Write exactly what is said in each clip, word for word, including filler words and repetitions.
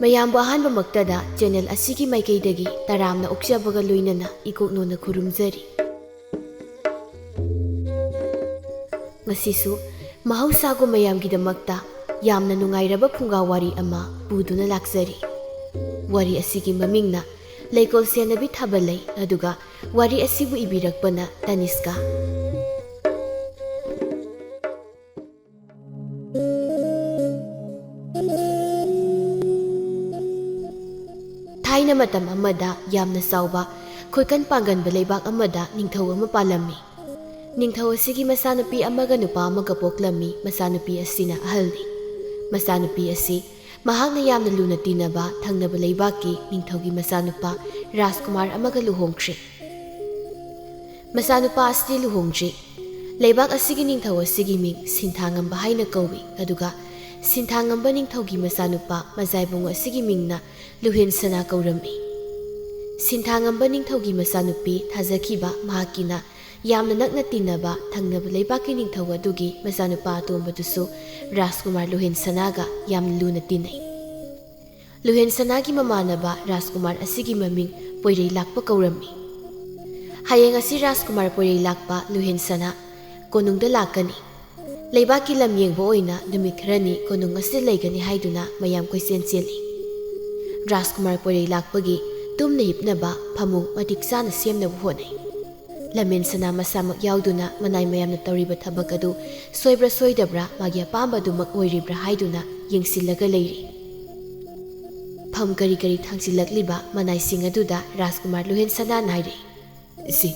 ꯃꯌꯥꯝꯕꯨ ꯑꯍꯥꯟꯕꯃꯛꯇꯗ ꯆꯦꯅꯦꯜ ꯑꯁꯤꯒꯤ ꯃꯥꯏꯀꯩꯗꯒꯤ ꯇꯔꯥꯝꯅ ꯑꯣꯛꯆꯕꯒ ꯂꯣꯏꯅꯅ ꯏꯀꯣꯛꯅꯣꯅ ꯈꯨꯔꯨꯝꯖꯔꯤ꯫ ꯉꯁꯤꯁꯨ ꯃꯍꯧꯁꯥꯒꯨꯝ ꯃꯌꯥꯝꯒꯤꯗꯃꯛꯇ ꯌꯥꯝꯅ ꯅꯨꯡꯉꯥꯏꯔꯕ ꯐꯨꯡꯒꯥ ꯋꯥꯔꯤ ꯑꯃ ꯄꯨꯗꯨꯅ ꯂꯥꯛꯆꯔꯤ꯫ ꯋꯥꯔꯤ ꯑꯁꯤꯒꯤ ꯃꯃꯤꯡꯅ ꯂꯩꯀꯣꯜ ꯁꯦꯟꯅꯕꯤ ꯊꯥꯕꯜꯂꯩ, ꯑꯗꯨꯒ ꯋꯥꯔꯤ ꯑꯁꯤꯕꯨ ꯏꯕꯤꯔꯛꯄꯅ ꯇꯅꯤꯁꯀꯥ꯫ ꯊꯥꯏꯅ ꯃꯇꯝ ꯑꯃꯗ ꯌꯥꯝꯅ ꯆꯥꯎꯕ, ꯈꯨꯠꯀꯟ ꯄꯥꯡꯒꯟꯕ ꯂꯩꯕꯥꯛ ꯑꯃꯗ ꯅꯤꯡꯊꯧ ꯑꯃ ꯄꯥꯜꯂꯝꯃꯤ꯫ ꯅꯤꯡꯊꯧ ꯑꯁꯤꯒꯤ ꯃꯆꯥꯅꯨꯄꯤ ꯑꯃꯒ ꯅꯨꯄꯥ ꯑꯃꯒ ꯄꯣꯛꯂꯝꯃꯤ꯫ ꯃꯆꯥꯅꯨꯄꯤ ꯑꯁꯤꯅ ꯑꯍꯜꯅꯤ꯫ ꯃꯆꯥꯅꯨꯄꯤ ꯑꯁꯤ ꯃꯍꯥꯛꯅ ꯌꯥꯝꯅ ꯂꯨꯅ ꯇꯤꯟꯅꯕ ꯊꯪꯅꯕ ꯂꯩꯕꯥꯛꯀꯤ ꯅꯤꯡꯊꯧꯒꯤ ꯃꯆꯥꯅꯨꯄꯥ ꯔꯥꯖꯀꯨꯃꯥꯔ ꯑꯃꯒ ꯂꯨꯍꯣꯡꯈ꯭ꯔꯦ꯫ ꯃꯆꯥꯅꯨꯄꯥ ꯑꯁꯤꯗꯤ ꯂꯨꯍꯣꯡꯗ꯭ꯔꯤ꯫ ꯂꯩꯕꯥꯛ ꯑꯁꯤꯒꯤ ꯅꯤꯡꯊꯧ ꯑꯁꯤꯒꯤ ꯃꯤꯡ ꯁꯤꯟꯊꯥꯉꯝꯕ ꯍꯥꯏꯅ ꯀꯧꯏ, ꯑꯗꯨꯒ ꯁꯤꯟꯊꯥꯉꯝꯕ ꯅꯤꯡꯊꯧꯒꯤ ꯃꯆꯥꯅꯨꯄꯥ ꯃꯖꯥꯏꯕꯨꯡ ꯑꯁꯤꯒꯤ ꯃꯤꯡꯅ ꯂꯨꯍꯦꯟꯁꯅꯥ ꯀꯧꯔꯝꯃꯤ꯫ ꯁꯤꯟꯊꯥꯉꯝꯕ ꯅꯤꯡꯊꯧꯒꯤ ꯃꯆꯥꯅꯨꯄꯤ ꯊꯥꯖꯈꯤꯕ ꯃꯍꯥꯛꯀꯤꯅ ꯌꯥꯝꯅ ꯅꯛꯅ ꯇꯤꯟꯅꯕ ꯊꯪꯅꯕ ꯂꯩꯕꯥꯛꯀꯤ ꯅꯤꯡꯊꯧ ꯑꯗꯨꯒꯤ ꯃꯆꯥꯅꯨꯄꯥ ꯑꯇꯣꯝꯕꯗꯨꯁꯨ ꯔꯥꯖꯀꯨꯃꯥꯔ ꯂꯨꯍꯦꯟꯁꯅꯥꯒ ꯌꯥꯝꯅ ꯂꯨꯅ ꯇꯤꯟꯅꯩ꯫ ꯂꯨꯍꯦꯟꯁꯅꯥꯒꯤ ꯃꯃꯥꯟꯅꯕ ꯔꯥꯖꯀꯨꯃꯥꯔ ꯑꯁꯤꯒꯤ ꯃꯃꯤꯡ ꯄꯣꯏꯔꯩ ꯂꯥꯛꯄ ꯀꯧꯔꯝꯃꯤ꯫ ꯍꯌꯦꯡ ꯑꯁꯤ ꯔꯥꯖꯀꯨꯃꯥꯔ ꯄꯣꯏꯔꯩ ꯂꯥꯛꯄ ꯂꯨꯍꯦꯟꯁꯅꯥ ꯀꯣꯅꯨꯡꯗ ꯂꯥꯛꯀꯅꯤ꯫ ꯂꯩꯕꯥꯛꯀꯤ ꯂꯝ ꯌꯦꯡꯕ ꯑꯣꯏꯅ ꯅꯨꯃꯤꯠ ꯈꯔꯅꯤ ꯀꯣꯅꯨꯡ ꯑꯁꯤꯗ ꯂꯩꯒꯅꯤ ꯍꯥꯏꯗꯨꯅ ꯃꯌꯥꯝ ꯀꯣꯏꯆꯦꯟ ꯆꯦꯜꯂꯤ꯫ ꯔꯥꯖꯀꯨꯃꯥꯔ ꯄꯣꯏꯔꯩ ꯂꯥꯛꯄꯒꯤ ꯇꯨꯝꯅ ꯍꯤꯞꯅꯕ ꯐꯃꯨꯡ ꯃꯇꯤꯛ ꯆꯥꯅ ꯁꯦꯝꯅꯕ ꯍꯣꯠꯅꯩ꯫ ꯂꯃꯦꯟ ꯁꯅꯥ ꯃꯁꯥꯃꯛ ꯌꯥꯎꯗꯨꯅ ꯃꯅꯥꯏ ꯃꯌꯥꯝꯅ ꯇꯧꯔꯤꯕ ꯊꯕꯛ ꯑꯗꯨ ꯁꯣꯏꯕ꯭ꯔꯥ ꯁꯣꯏꯗꯕ꯭ꯔꯥ, ꯃꯥꯒꯤ ꯑꯄꯥꯝꯕ ꯑꯗꯨꯃꯛ ꯑꯣꯏꯔꯤꯕ꯭ꯔꯥ ꯍꯥꯏꯗꯨꯅ ꯌꯦꯡꯁꯤꯜꯂꯒ ꯂꯩꯔꯤ꯫ ꯐꯝ ꯀꯔꯤ ꯀꯔꯤ ꯊꯥꯡꯖꯤꯜꯂꯛꯂꯤꯕ ꯃꯅꯥꯏꯁꯤꯡ ꯑꯗꯨꯗ ꯔꯥꯖꯀꯨꯃꯥꯔ ꯂꯨꯍꯦꯟ ꯁꯅꯥꯅ ꯍꯥꯏꯔꯛꯏ, "ꯁꯤ,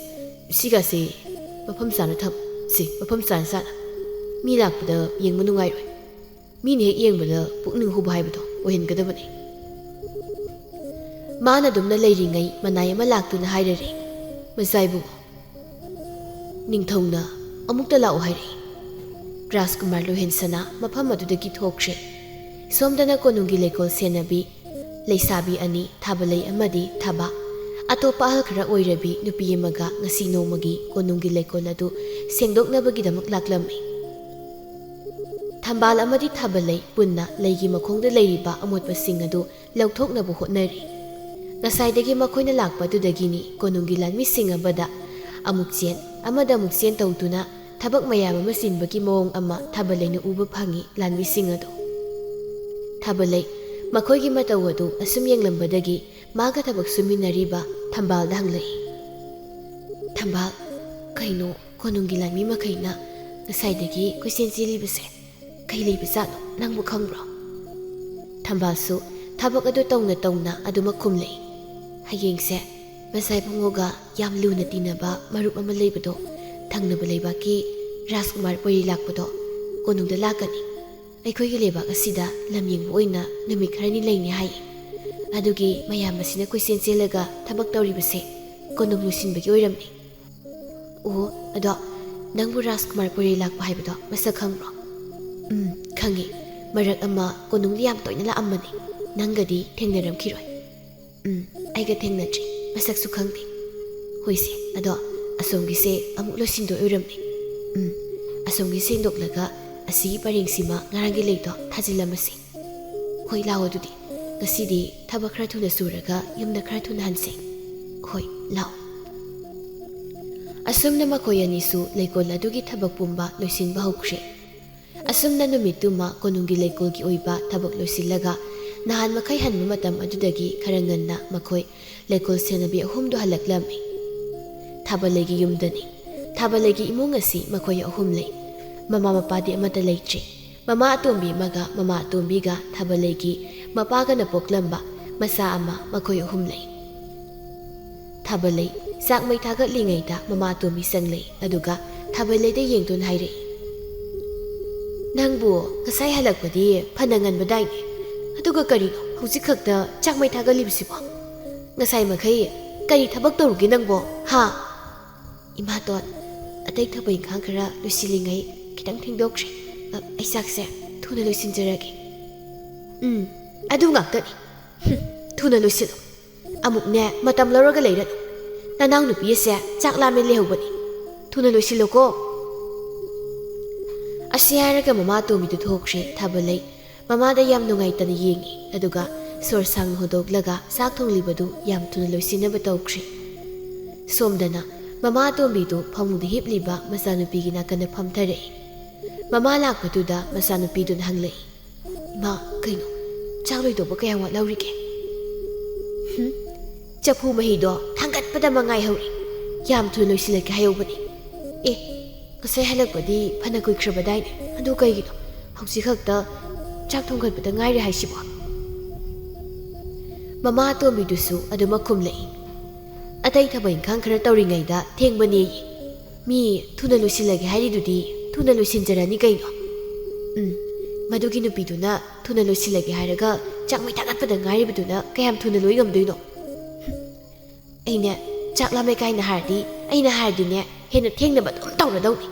ꯁꯤꯒꯁꯦ ꯃꯐꯝ ꯆꯥꯅ ꯊꯝ, ꯁꯤ ꯃꯐꯝ ꯆꯥꯅ ꯆꯥꯅ꯫ ꯃꯤ ꯂꯥꯛꯄꯗ ꯌꯦꯡꯕ ꯅꯨꯡꯉꯥꯏꯔꯣꯏ꯫ ꯃꯤꯅ ꯍꯦꯛ ꯌꯦꯡꯕꯗ ꯄꯨꯛꯅꯤꯡ ꯍꯨꯕ ꯍꯥꯏꯕꯗꯣ ꯑꯣꯏꯍꯟꯒꯗꯕꯅꯤ꯫" ꯃꯥꯅ ꯑꯗꯨꯝꯅ ꯂꯩꯔꯤꯉꯩ ꯃꯅꯥꯏ ꯑꯃ ꯂꯥꯛꯇꯨꯅ ꯍꯥꯏꯔꯔꯦ, "ꯃꯆꯥ ꯏꯕꯨꯡꯉꯣ, ꯅꯤꯡꯊꯧꯅ ꯑꯃꯨꯛꯇ ꯂꯥꯛꯑꯣ ꯍꯥꯏꯔꯛꯏ꯫" ꯔꯥꯖꯀꯨꯃꯥꯔ ꯂꯨꯍꯦꯟꯁꯅꯥ ꯃꯐꯝ ꯑꯗꯨꯗꯒꯤ ꯊꯣꯛꯈ꯭ꯔꯦ꯫ ꯁꯣꯝꯗꯅ ꯀꯣꯅꯨꯡꯒꯤ ꯂꯩꯀꯣꯜ ꯁꯦꯟꯅꯕꯤ ꯂꯩꯁꯥꯕꯤ ꯑꯅꯤ, ꯊꯥꯕꯂꯩ ꯑꯃꯗꯤ ꯊꯥꯕ, ꯑꯇꯣꯞꯄ ꯑꯍꯜ ꯈꯔ ꯑꯣꯏꯔꯕꯤ ꯅꯨꯄꯤ ꯑꯃꯒ ꯉꯁꯤ ꯅꯣꯡꯃꯒꯤ ꯀꯣꯅꯨꯡꯒꯤ ꯂꯩꯀꯣꯜ ꯑꯗꯨ ꯁꯦꯡꯗꯣꯛꯅꯕꯒꯤꯗꯃꯛ ꯂꯥꯛꯂꯝꯃꯤ꯫ ꯊꯝꯕꯥꯜ ꯑꯃꯗꯤ ꯊꯥꯕꯜꯂꯩ ꯄꯨꯟꯅ ꯂꯩꯒꯤ ꯃꯈꯣꯡꯗ ꯂꯩꯔꯤꯕ ꯑꯃꯣꯠꯄꯁꯤꯡ ꯑꯗꯨ ꯂꯧꯊꯣꯛꯅꯕ ꯍꯣꯠꯅꯔꯤ꯫ ꯉꯁꯥꯏꯗꯒꯤ ꯃꯈꯣꯏꯅ ꯂꯥꯛꯄꯗꯨꯗꯒꯤꯅꯤ ꯀꯣꯅꯨꯡꯒꯤ ꯂꯥꯟꯃꯤꯁꯤꯡ ꯑꯃꯗ ꯑꯃꯨꯛ ꯆꯦꯟ, ꯑꯃꯗ ꯑꯃꯨꯛ ꯆꯦꯟ ꯇꯧꯗꯨꯅ ꯊꯕꯛ ꯃꯌꯥꯝ ꯑꯃ ꯆꯤꯟꯕꯒꯤ ꯃꯑꯣꯡ ꯑꯃ ꯊꯥꯕꯜꯂꯩꯅ ꯎꯕ ꯐꯪꯏ ꯂꯥꯟꯃꯤꯁꯤꯡ ꯑꯗꯨ꯫ ꯊꯥꯕꯜꯂꯩ ꯃꯈꯣꯏꯒꯤ ꯃꯇꯧ ꯑꯗꯨ ꯑꯁꯨꯝ ꯌꯦꯡꯂꯝꯕꯗꯒꯤ ꯃꯥꯒ ꯊꯕꯛ ꯁꯨꯃꯤꯟꯅꯔꯤꯕ ꯊꯝꯕꯥꯜꯗ ꯍꯪꯂꯛꯏ꯫ "ꯊꯝꯕꯥꯜ, ꯀꯩꯅꯣ ꯀꯣꯅꯨꯡꯒꯤ ꯂꯥꯟꯃꯤ ꯃꯈꯩꯅ ꯉꯁꯥꯏꯗꯒꯤ ꯀꯣꯏꯆꯦꯟ ꯆꯦꯜꯂꯤꯕꯁꯦ? ꯀꯩ ꯂꯩꯕꯖꯥꯠꯅꯣ, ꯅꯪꯕꯨ ꯈꯪꯕ꯭ꯔꯣ?" ꯊꯝꯕꯥꯜꯁꯨ ꯊꯕꯛ ꯑꯗꯨ ꯇꯧꯅ ꯇꯧꯅ ꯑꯗꯨꯃꯛ ꯈꯨꯝꯂꯛꯏ꯫ "ꯍꯌꯦꯡꯁꯦ ꯃꯁꯥꯏ ꯏꯕꯨꯡꯉꯣꯒ ꯌꯥꯝ ꯂꯨꯅ ꯇꯤꯟꯅꯕ ꯃꯔꯨꯞ ꯑꯃ ꯂꯩꯕꯗꯣ, ꯊꯪꯅꯕ ꯂꯩꯕꯥꯛꯀꯤ ꯔꯥꯖꯀꯨꯃꯥꯔ ꯄꯣꯏꯔꯤ ꯂꯥꯛꯄꯗꯣ ꯀꯣꯅꯨꯡꯗ ꯂꯥꯛꯀꯅꯤ꯫ ꯑꯩꯈꯣꯏꯒꯤ ꯂꯩꯕꯥꯛ ꯑꯁꯤꯗ ꯂꯝ ꯌꯦꯡꯕ ꯑꯣꯏꯅ ꯅꯨꯃꯤꯠ ꯈꯔꯅꯤ ꯂꯩꯅꯤ ꯍꯥꯏꯌꯦ꯫ ꯑꯗꯨꯒꯤ ꯃꯌꯥꯝ ꯑꯁꯤꯅ ꯀꯣꯏꯆꯦꯟ ꯆꯦꯜꯂꯒ ꯊꯕꯛ ꯇꯧꯔꯤꯕꯁꯦ ꯀꯣꯅꯨꯡ ꯂꯣꯏꯁꯤꯟꯕꯒꯤ ꯑꯣꯏꯔꯝꯅꯤ꯫" "ꯑꯣ, ꯑꯗꯣ ꯅꯪꯕꯨ ꯔꯥꯖꯀꯨꯃꯥꯔ ꯄꯣꯏꯔꯤ ꯂꯥꯛꯄ ꯍꯥꯏꯕꯗꯣ ꯃꯁꯛ ꯈꯪꯕ꯭ꯔꯣ?" "ꯎꯝ, ꯈꯪꯉꯤ꯫ ꯃꯔꯛ ꯑꯃ ꯀꯣꯅꯨꯡꯗ ꯌꯥꯝ ꯇꯣꯏꯅ ꯂꯥꯛꯑꯝꯕꯅꯤ꯫ ꯅꯪꯒꯗꯤ ꯊꯦꯡꯅꯔꯝꯈꯤꯔꯣꯏ꯫" "ꯎꯝ, ꯑꯩꯒ ꯊꯦꯡꯅꯗ꯭ꯔꯤ꯫ ꯃꯁꯛꯁꯨ ꯈꯪꯗꯦ꯫" "ꯍꯣꯏꯁꯦ, ꯑꯗꯣ ꯑꯁꯣꯝꯒꯤꯁꯦ ꯑꯃꯨꯛ ꯂꯣꯏꯁꯤꯟꯗꯣꯏ ꯑꯣꯏꯔꯝꯃꯦ꯫ ꯎꯝ, ꯑꯁꯣꯝꯒꯤ ꯁꯦꯡꯗꯣꯛꯂꯒ ꯑꯁꯤꯒꯤ ꯄꯔꯦꯡꯁꯤꯃ ꯉꯔꯥꯡꯒꯤ ꯂꯩꯗꯣ ꯊꯥꯖꯤꯜꯂꯝꯃꯁꯤ꯫ ꯍꯣꯏ, ꯂꯥꯛꯑꯣ ꯑꯗꯨꯗꯤ꯫ ꯉꯁꯤꯗꯤ ꯊꯕꯛ ꯈꯔ ꯊꯨꯅ ꯁꯨꯔꯒ ꯌꯨꯝꯗ ꯈꯔ ꯊꯨꯅ ꯍꯟꯁꯦ꯫" "ꯍꯣꯏ, ꯂꯥꯛꯑꯣ꯫" ꯑꯁꯨꯝꯅ ꯃꯈꯣꯏ ꯑꯅꯤꯁꯨ ꯂꯩꯀꯣꯜ ꯑꯗꯨꯒꯤ ꯊꯕꯛ ꯄꯨꯝꯕ ꯂꯣꯏꯁꯤꯟꯕ ꯍꯧꯈ꯭ꯔꯦ꯫ ꯑꯁꯨꯝꯅ ꯅꯨꯃꯤꯠꯇꯨꯃ ꯀꯣꯅꯨꯡꯒꯤ ꯂꯩꯀꯣꯜꯒꯤ ꯑꯣꯏꯕ ꯊꯕꯛ ꯂꯣꯏꯁꯤꯜꯂꯒ ꯅꯍꯥꯟ ꯃꯈꯩ ꯍꯟꯕ ꯃꯇꯝ ꯑꯗꯨꯗꯒꯤ ꯈꯔ ꯉꯟꯅ ꯃꯈꯣꯏ ꯂꯩꯀꯣꯜ ꯁꯦꯟꯅꯕꯤ ꯑꯍꯨꯝꯗꯨ ꯍꯜꯂꯛꯂꯝꯃꯤ꯫ ꯊꯥꯕꯜꯂꯩꯒꯤ ꯌꯨꯝꯗꯅꯤ꯫ ꯊꯥꯕꯜꯂꯩꯒꯤ ꯏꯃꯨꯡ ꯑꯁꯤ ꯃꯈꯣꯏ ꯑꯍꯨꯝ ꯂꯩ꯫ ꯃꯃꯥ ꯃꯄꯥꯗꯤ ꯑꯃꯠꯇ ꯂꯩꯇ꯭ꯔꯤ꯫ ꯃꯃꯥ ꯑꯇꯣꯝꯕꯤ ꯑꯃꯒ ꯃꯃꯥ ꯑꯇꯣꯝꯕꯤꯒ ꯊꯥꯕꯜꯂꯩꯒꯤ ꯃꯄꯥꯒꯅ ꯄꯣꯛꯂꯝꯕ ꯃꯆꯥ ꯑꯃ ꯃꯈꯣꯏ ꯑꯍꯨꯝ ꯂꯩ꯫ ꯊꯥꯕꯜꯂꯩ ꯆꯥꯛ ꯃꯩ ꯊꯥꯒꯠꯂꯤꯉꯩꯗ ꯃꯃꯥ ꯑꯇꯣꯝꯕꯤ ꯆꯪꯂꯛꯏ, ꯑꯗꯨꯒ ꯊꯥꯕꯜꯂꯩꯗ ꯌꯦꯡꯗꯨꯅ ꯍꯥꯏꯔꯛꯏ, "ꯅꯪꯕꯨ ꯉꯁꯥꯏ ꯍꯜꯂꯛꯄꯗꯤ ꯐꯅ ꯉꯟꯕꯗꯥꯏꯅꯦ, ꯑꯗꯨꯒ ꯀꯔꯤꯅꯣ ꯍꯧꯖꯤꯛ ꯈꯛꯇ ꯆꯥꯛ ꯃꯩ ꯊꯥꯒꯠꯂꯤꯕꯁꯤꯕꯣ? ꯉꯁꯥꯏ ꯃꯈꯩ ꯀꯔꯤ ꯊꯕꯛ ꯇꯧꯔꯨꯒꯦ ꯅꯪꯕꯣ, ꯍꯥ?" "ꯏꯃꯥꯇꯣꯟ, ꯑꯇꯩ ꯊꯕꯛ ꯏꯪꯈꯥꯡ ꯈꯔ ꯂꯣꯏꯁꯤꯜꯂꯤꯉꯩ ꯈꯤꯇꯪ ꯊꯦꯡꯗꯣꯛꯈ꯭ꯔꯦ꯫ ꯑ, ꯑꯩ ꯆꯥꯛꯁꯦ ꯊꯨꯅ ꯂꯣꯏꯁꯤꯟꯖꯔꯒꯦ꯫" "ꯎꯝ, ꯑꯗꯨ ꯉꯥꯛꯇꯅꯤ꯫ ꯍꯨꯝ, ꯊꯨꯅ ꯂꯣꯏꯁꯤꯜꯂꯨ꯫ ꯑꯃꯨꯛꯅꯦ ꯃꯇꯝ ꯂꯧꯔꯒ ꯂꯩꯔꯅꯨ꯫ ꯅꯅꯥꯎꯅꯨꯄꯤ ꯑꯁꯦ ꯆꯥꯛ ꯂꯥꯝꯃꯦ ꯂꯩꯍꯧꯕꯅꯤ꯫ ꯊꯨꯅ ꯂꯣꯏꯁꯤꯜꯂꯨꯀꯣ꯫" ꯑꯁꯤ ꯍꯥꯏꯔꯒ ꯃꯃꯥ ꯑꯇꯣꯝꯕꯤꯗꯨ ꯊꯣꯛꯈ꯭ꯔꯦ꯫ ꯊꯥꯕꯂꯩ ꯃꯃꯥꯗ ꯌꯥꯝ ꯅꯨꯡꯉꯥꯏꯇꯅ ꯌꯦꯡꯉꯤ, ꯑꯗꯨꯒ ꯁꯣꯔ ꯁꯥꯡꯅ ꯍꯣꯗꯣꯛꯂꯒ ꯆꯥꯛ ꯊꯣꯡꯂꯤꯕꯗꯨ ꯌꯥꯝ ꯊꯨꯅ ꯂꯣꯏꯁꯤꯟꯅꯕ ꯇꯧꯈ꯭ꯔꯦ꯫ ꯁꯣꯝꯗꯅ ꯃꯃꯥ ꯑꯇꯣꯝꯕꯤꯗꯨ ꯐꯃꯨꯡꯗ ꯍꯤꯞꯂꯤꯕ ꯃꯆꯥꯅꯨꯄꯤꯒꯤ ꯅꯥꯀꯟꯗ ꯐꯝꯊꯔꯛꯏ꯫ ꯃꯃꯥ ꯂꯥꯛꯄꯗꯨꯗ ꯃꯆꯥꯅꯨꯄꯤꯗꯨꯅ ꯍꯪꯂꯛꯏ, "ꯏꯃꯥ, ꯀꯩꯅꯣ? ꯆꯥꯛ ꯂꯣꯏꯗꯧꯕ ꯀꯌꯥꯝ ꯋꯥꯠꯍꯧꯔꯤꯒꯦ?" "ꯍꯨꯝ, ꯆꯐꯨ ꯃꯍꯤꯗꯣ ꯊꯥꯡꯒꯠꯄꯗ ꯃꯉꯥꯏꯍꯧꯔꯦ꯫ ꯌꯥꯝ ꯊꯨꯅ ꯂꯣꯏꯁꯤꯜꯂꯒꯦ ꯍꯥꯏꯍꯧꯕꯅꯦ꯫ ꯑꯦ, ꯉꯁꯥꯏ ꯍꯜꯂꯛꯄꯗꯤ ꯐꯅ ꯀꯨꯏꯈ꯭ꯔꯕꯗꯥꯏꯅꯦ꯫ ꯑꯗꯨ ꯀꯩꯒꯤꯅꯣ ꯍꯧꯖꯤꯛ ꯈꯛꯇ ꯆꯥꯛ ꯊꯣꯡꯒꯠꯄꯗ ꯉꯥꯏꯔꯤ ꯍꯥꯏꯁꯤꯕꯣ?" ꯃꯃꯥ ꯑꯇꯣꯝꯕꯤꯗꯨꯁꯨ ꯑꯗꯨꯃꯛ ꯈꯨꯝꯂꯛꯏ, "ꯑꯇꯩ ꯊꯕꯛ ꯏꯪꯈꯥꯡ ꯈꯔ ꯇꯧꯔꯤꯉꯩꯗ ꯊꯦꯡꯕꯅꯦꯌꯦ꯫ ꯃꯤ ꯊꯨꯅ ꯂꯣꯏꯁꯤꯜꯂꯒꯦ ꯍꯥꯏꯔꯤꯗꯨꯗꯤ ꯊꯨꯅ ꯂꯣꯏꯁꯤꯟꯖꯔꯅꯤ ꯀꯩꯅꯣ꯫ ꯎꯝ, ꯃꯗꯨꯒꯤ ꯅꯨꯄꯤꯗꯨꯅ ꯊꯨꯅ ꯂꯣꯏꯁꯤꯜꯂꯒꯦ ꯍꯥꯏꯔꯒ ꯆꯥꯛ ꯃꯩ ꯊꯥꯒꯠꯄꯗ ꯉꯥꯏꯔꯤꯕꯗꯨꯅ ꯀꯌꯥꯝ ꯊꯨꯅ ꯂꯣꯏ ꯉꯝꯗꯣꯏꯅꯣ?" "ꯑꯩꯅꯦ, ꯆꯥꯛ ꯂꯥꯝꯃꯦ ꯀꯥꯏꯅ ꯍꯥꯏꯔꯗꯤ, ꯑꯩꯅ ꯍꯥꯏꯔꯗꯤꯅꯦ, ꯍꯦꯟꯅ ꯊꯦꯡꯅꯕ ꯑꯗꯨꯝ ꯇꯧꯔꯗꯧꯅꯤ꯫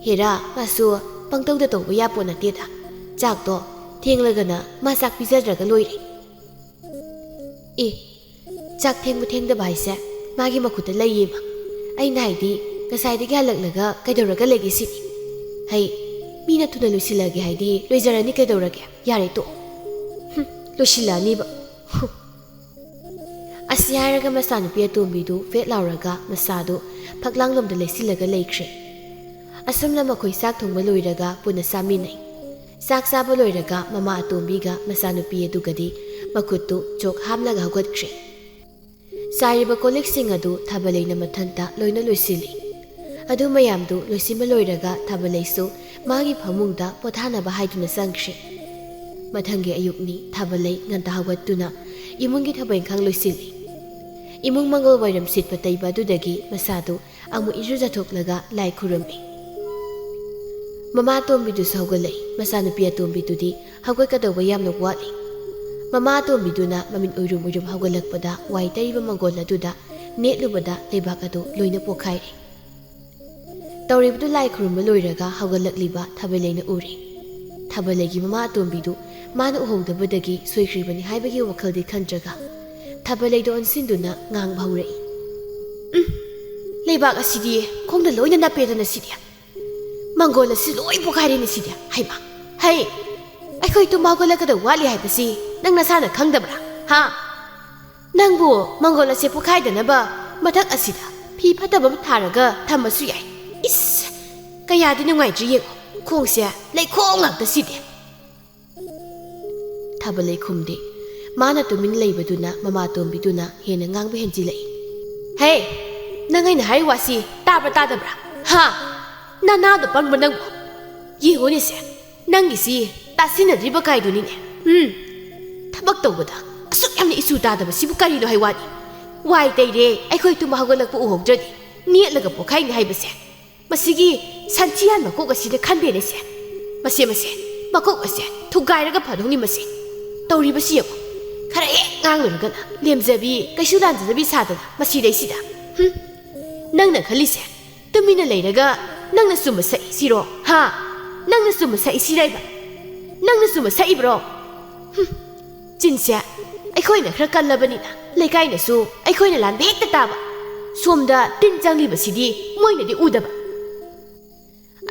ꯍꯦꯔꯥ, ꯃꯥꯁꯨ ꯄꯪꯇꯧꯗ ꯇꯧꯕ ꯌꯥꯄꯣꯠ ꯅꯠꯇꯦꯗ꯫ ꯆꯥꯛꯇꯣ ꯊꯦꯡꯂꯒꯅ ꯃꯥ ꯆꯥꯛ ꯄꯤꯖꯗ꯭ꯔꯒ ꯂꯣꯏꯔꯦ꯫" "ꯑꯦ, ꯆꯥꯛ ꯊꯦꯡꯕ ꯊꯦꯡꯗꯕ ꯍꯥꯏꯁꯦ ꯃꯥꯒꯤ ꯃꯈꯨꯠꯇ ꯂꯩꯌꯦꯕ꯫ ꯑꯩꯅ ꯍꯥꯏꯗꯤ, ꯉꯁꯥꯏꯗꯒꯤ ꯍꯜꯂꯛꯂꯒ ꯀꯩꯗꯧꯔꯒ ꯂꯩꯒꯦ ꯁꯤꯅꯤ꯫ ꯍꯩ, ꯃꯤꯅ ꯊꯨꯅ ꯂꯣꯏꯁꯤꯜꯂꯒꯦ ꯍꯥꯏꯗꯤ ꯂꯣꯏꯖꯔꯅꯤ ꯀꯩꯗꯧꯔꯒꯦ? ꯌꯥꯔꯦ, ꯇꯣꯛꯑꯣ꯫ ꯍꯨꯝ, ꯂꯣꯏꯁꯤꯜꯂꯛꯑꯅꯤꯕ꯫ ꯍꯨꯝ꯫" ꯑꯁꯤ ꯍꯥꯏꯔꯒ ꯃꯆꯥꯅꯨꯄꯤ ꯑꯇꯣꯝꯕꯤꯗꯨ ꯐꯦꯠ ꯂꯥꯎꯔꯒ ꯃꯁꯥꯗꯨ ꯐꯛꯂꯥꯡꯂꯣꯝꯗ ꯂꯩꯁꯤꯜꯂꯒ ꯂꯩꯈ꯭ꯔꯦ꯫ ꯑꯁꯨꯝꯅ ꯃꯈꯣꯏ ꯆꯥꯛ ꯊꯣꯡꯕ ꯂꯣꯏꯔꯒ ꯄꯨꯟꯅ ꯆꯥꯃꯤꯟꯅꯩ꯫ ꯆꯥꯛ ꯆꯥꯕ ꯂꯣꯏꯔꯒ ꯃꯃꯥ ꯑꯇꯣꯝꯕꯤꯒ ꯃꯆꯥꯅꯨꯄꯤ ꯑꯗꯨꯒꯗꯤ ꯃꯈꯨꯠꯇꯨ ꯆꯣꯛ ꯍꯥꯝꯂꯒ ꯍꯧꯒꯠꯈ꯭ꯔꯦ꯫ ꯆꯥꯏꯔꯤꯕ ꯀꯣꯜꯂꯤꯛꯁꯤꯡ ꯑꯗꯨ ꯊꯥꯕꯂꯩꯅ ꯃꯊꯟꯇ ꯂꯣꯏꯅ ꯂꯣꯏꯁꯤꯜꯂꯤ꯫ ꯑꯗꯨ ꯃꯌꯥꯝꯗꯨ ꯂꯣꯏꯁꯤꯟꯕ ꯂꯣꯏꯔꯒ ꯊꯥꯕꯂꯩꯁꯨ ꯃꯥꯒꯤ ꯐꯃꯨꯡꯗ ꯄꯣꯊꯥꯅꯕ ꯍꯥꯏꯗꯨꯅ ꯆꯪꯈ꯭ꯔꯦ꯫ ꯃꯊꯪꯒꯤ ꯑꯌꯨꯛꯅꯤ꯫ ꯊꯥꯕꯂꯩ ꯉꯟꯇꯥ ꯍꯧꯒꯠꯇꯨꯅ ꯏꯃꯨꯡꯒꯤ ꯊꯕꯛ ꯏꯪꯈꯥꯡ ꯂꯣꯏꯁꯤꯜꯂꯤ꯫ ꯏꯃꯨꯡ ꯃꯪꯒꯣꯜ ꯋꯥꯏꯔꯝ ꯁꯤꯠꯄ ꯇꯩꯕ ꯑꯗꯨꯗꯒꯤ ꯃꯁꯥꯗꯨ ꯑꯃꯨꯛ ꯏꯔꯨꯖꯊꯣꯛꯂꯒ ꯂꯥꯏ ꯈꯨꯔꯨꯝꯃꯤ꯫ ꯃꯃꯥ ꯑꯇꯣꯝꯕꯤꯗꯨꯁꯨ ꯍꯧꯒꯠꯂꯛꯏ꯫ ꯃꯆꯥꯅꯨꯄꯤ ꯑꯇꯣꯝꯕꯤꯗꯨꯗꯤ ꯍꯧꯒꯠꯀꯗꯧꯕ ꯌꯥꯝꯅ ꯋꯥꯠꯂꯤ꯫ ꯃꯃꯥ ꯑꯇꯣꯝꯕꯤꯗꯨꯅ ꯃꯃꯤꯠ ꯎꯏꯔꯨꯝ ꯎꯏꯔꯨꯝ ꯍꯧꯒꯠꯂꯛꯄꯗ ꯋꯥꯏ ꯇꯩꯔꯤꯕ ꯃꯪꯒꯣꯜ ꯑꯗꯨꯗ ꯅꯦꯠꯂꯨꯕꯗ ꯂꯩꯕꯥꯛ ꯑꯗꯨ ꯂꯣꯏꯅ ꯄꯣꯛꯈꯥꯏꯔꯦ꯫ ꯇꯧꯔꯤꯕꯗꯨ ꯂꯥꯏ ꯈꯨꯔꯨꯝꯕ ꯂꯣꯏꯔꯒ ꯍꯧꯒꯠꯂꯛꯂꯤꯕ ꯊꯥꯕꯂꯩꯅ ꯎꯔꯦ꯫ ꯊꯥꯕꯂꯩꯒꯤ ꯃꯃꯥ ꯑꯇꯣꯝꯕꯤꯗꯨ ꯃꯥꯅ ꯎꯍꯧꯗꯕꯗꯒꯤ ꯁꯣꯏꯈ꯭ꯔꯤꯕꯅꯤ ꯍꯥꯏꯕꯒꯤ ꯋꯥꯈꯜꯗꯤ ꯈꯟꯗ꯭ꯔꯒ ꯊꯥꯕꯂꯩꯗ ꯑꯣꯟꯁꯤꯟꯗꯨꯅ ꯉꯥꯡꯕ ꯍꯧꯔꯛꯏ, "ꯎꯝ, ꯂꯩꯕꯥꯛ ꯑꯁꯤꯗꯤ ꯈꯣꯡꯗ ꯂꯣꯏꯅ ꯅꯞꯄꯦꯗꯅ ꯁꯤꯗꯤ꯫ ꯃꯪꯒꯣꯜ ꯑꯁꯤ ꯂꯣꯏ ꯄꯣꯈꯥꯏꯔꯦꯅꯦ ꯁꯤꯗꯤ꯫ ꯍꯩꯃꯥ, ꯍꯩ, ꯑꯩꯈꯣꯏ ꯇꯨꯝꯕ ꯍꯧꯒꯠꯂꯛꯀꯗꯕ ꯋꯥꯠꯂꯤ ꯍꯥꯏꯕꯁꯤ ꯅꯪ ꯅꯁꯥꯅ ꯈꯪꯗꯕ꯭ꯔꯥ? ꯍꯥ? ꯅꯪꯕꯨ ꯃꯪꯒꯣꯜ ꯑꯁꯦ ꯄꯣꯈꯥꯏꯗꯅꯕ ꯃꯊꯛ ꯑꯁꯤꯗ ꯐꯤ ꯐꯠꯇꯕ ꯑꯃ ꯊꯥꯔꯒ ꯊꯝꯃꯁꯨ ꯌꯥꯏ꯫ ꯏꯁ! ꯀꯌꯥꯗꯤ ꯅꯨꯡꯉꯥꯏꯇ꯭ꯔꯤ ꯌꯦꯡꯉꯣ, ꯈꯣꯡꯁꯦ ꯂꯩꯈꯣꯝ ꯉꯥꯛꯇ ꯁꯤꯗꯤ꯫ ꯊꯥꯕ ꯂꯩꯈꯨꯝꯗꯦ꯫ ꯃꯥꯅ ꯇꯨꯃꯤꯟ ꯂꯩꯕꯗꯨꯅ ꯃꯃꯥꯇꯣꯝꯕꯤꯗꯨꯅ ꯍꯦꯟꯅ ꯉꯥꯡꯕ ꯍꯦꯟꯖꯤꯜꯂꯛꯏ꯫ "ꯍꯦ! ꯅꯪ ꯑꯩꯅ ꯍꯥꯏꯔꯤ ꯋꯥꯁꯤ ꯇꯥꯕ꯭ꯔꯥ ꯇꯥꯗꯕ꯭ꯔꯥ? ꯍꯥ? ꯅꯅꯥꯗꯣ ꯄꯪꯕ ꯅꯪꯕꯨ! ꯌꯦꯡꯉꯨꯅꯦꯁꯦ, ꯅꯪꯒꯤꯁꯤ ꯇꯥꯁꯤꯟꯅꯗ꯭ꯔꯤꯕ ꯀꯥꯏꯗꯨꯅꯤꯅꯦ꯫ ꯎꯝ, ꯊꯕꯛ ꯇꯧꯕꯗ ꯑꯁꯨꯛ ꯌꯥꯝꯅ ꯏꯆꯨ ꯇꯥꯗꯕꯁꯤꯕꯨ ꯀꯔꯤꯅꯣ ꯍꯥꯏ ꯋꯥꯅꯤ? ꯋꯥꯏ ꯇꯩꯔꯦ, ꯑꯩꯈꯣꯏ ꯇꯨꯝꯕ ꯍꯧꯒꯠꯂꯛꯄ ꯎꯍꯧꯗ꯭ꯔꯗꯤ ꯅꯦꯠꯂꯒ ꯄꯣꯛꯈꯥꯏꯅꯤ ꯍꯥꯏꯕꯁꯦ꯫ ꯃꯁꯤꯒꯤ ꯁꯟꯊꯤꯌꯥꯟ ꯃꯀꯣꯛ ꯑꯁꯤꯅ ꯈꯟꯗꯦꯅꯦꯁꯦ꯫ ꯃꯁꯦ, ꯃꯁꯦ, ꯃꯀꯣꯛ ꯑꯁꯦ ꯊꯨꯒꯥꯏꯔꯒ ꯐꯗꯧꯅꯤ ꯃꯁꯤ꯫ ꯇꯧꯔꯤꯕꯁꯤ ꯌꯦꯡꯉꯨ꯫ ꯈꯔ ꯍꯦꯛ ꯉꯥꯡꯂꯨꯔꯒꯅ ꯂꯦꯝꯖꯕꯤ, ꯀꯩꯁꯨ ꯂꯥꯟꯖꯗꯕꯤ ꯁꯥꯗꯅ ꯃꯁꯤꯗꯩꯁꯤꯗ꯫ ꯍꯨꯝ! ꯅꯪꯅ ꯈꯜꯂꯤꯁꯦ ꯇꯨꯃꯤꯟꯅ ꯂꯩꯔꯒ ꯅꯪꯅ ꯆꯨꯝꯕ ꯁꯛꯏꯁꯤꯔꯣ? ꯍꯥ? ꯅꯪꯅ ꯆꯨꯝꯕ ꯁꯛꯏꯁꯤꯔꯥꯏꯕ? ꯅꯪꯅ ꯆꯨꯝꯕ ꯁꯛꯏꯕ꯭ꯔꯣ? ꯍꯨꯝ! ꯆꯤꯟꯁꯦ ꯑꯩꯈꯣꯏꯅ ꯈꯔ ꯀꯜꯂꯕꯅꯤꯅ ꯂꯩꯀꯥꯏꯅꯁꯨ ꯑꯩꯈꯣꯏꯅ ꯂꯥꯟꯕ ꯍꯦꯛꯇ ꯇꯥꯕ꯫ ꯁꯣꯝꯗ ꯇꯤꯟ ꯆꯪꯂꯤꯕꯁꯤꯗꯤ ꯃꯣꯏꯅꯗꯤ ꯎꯗꯕ꯫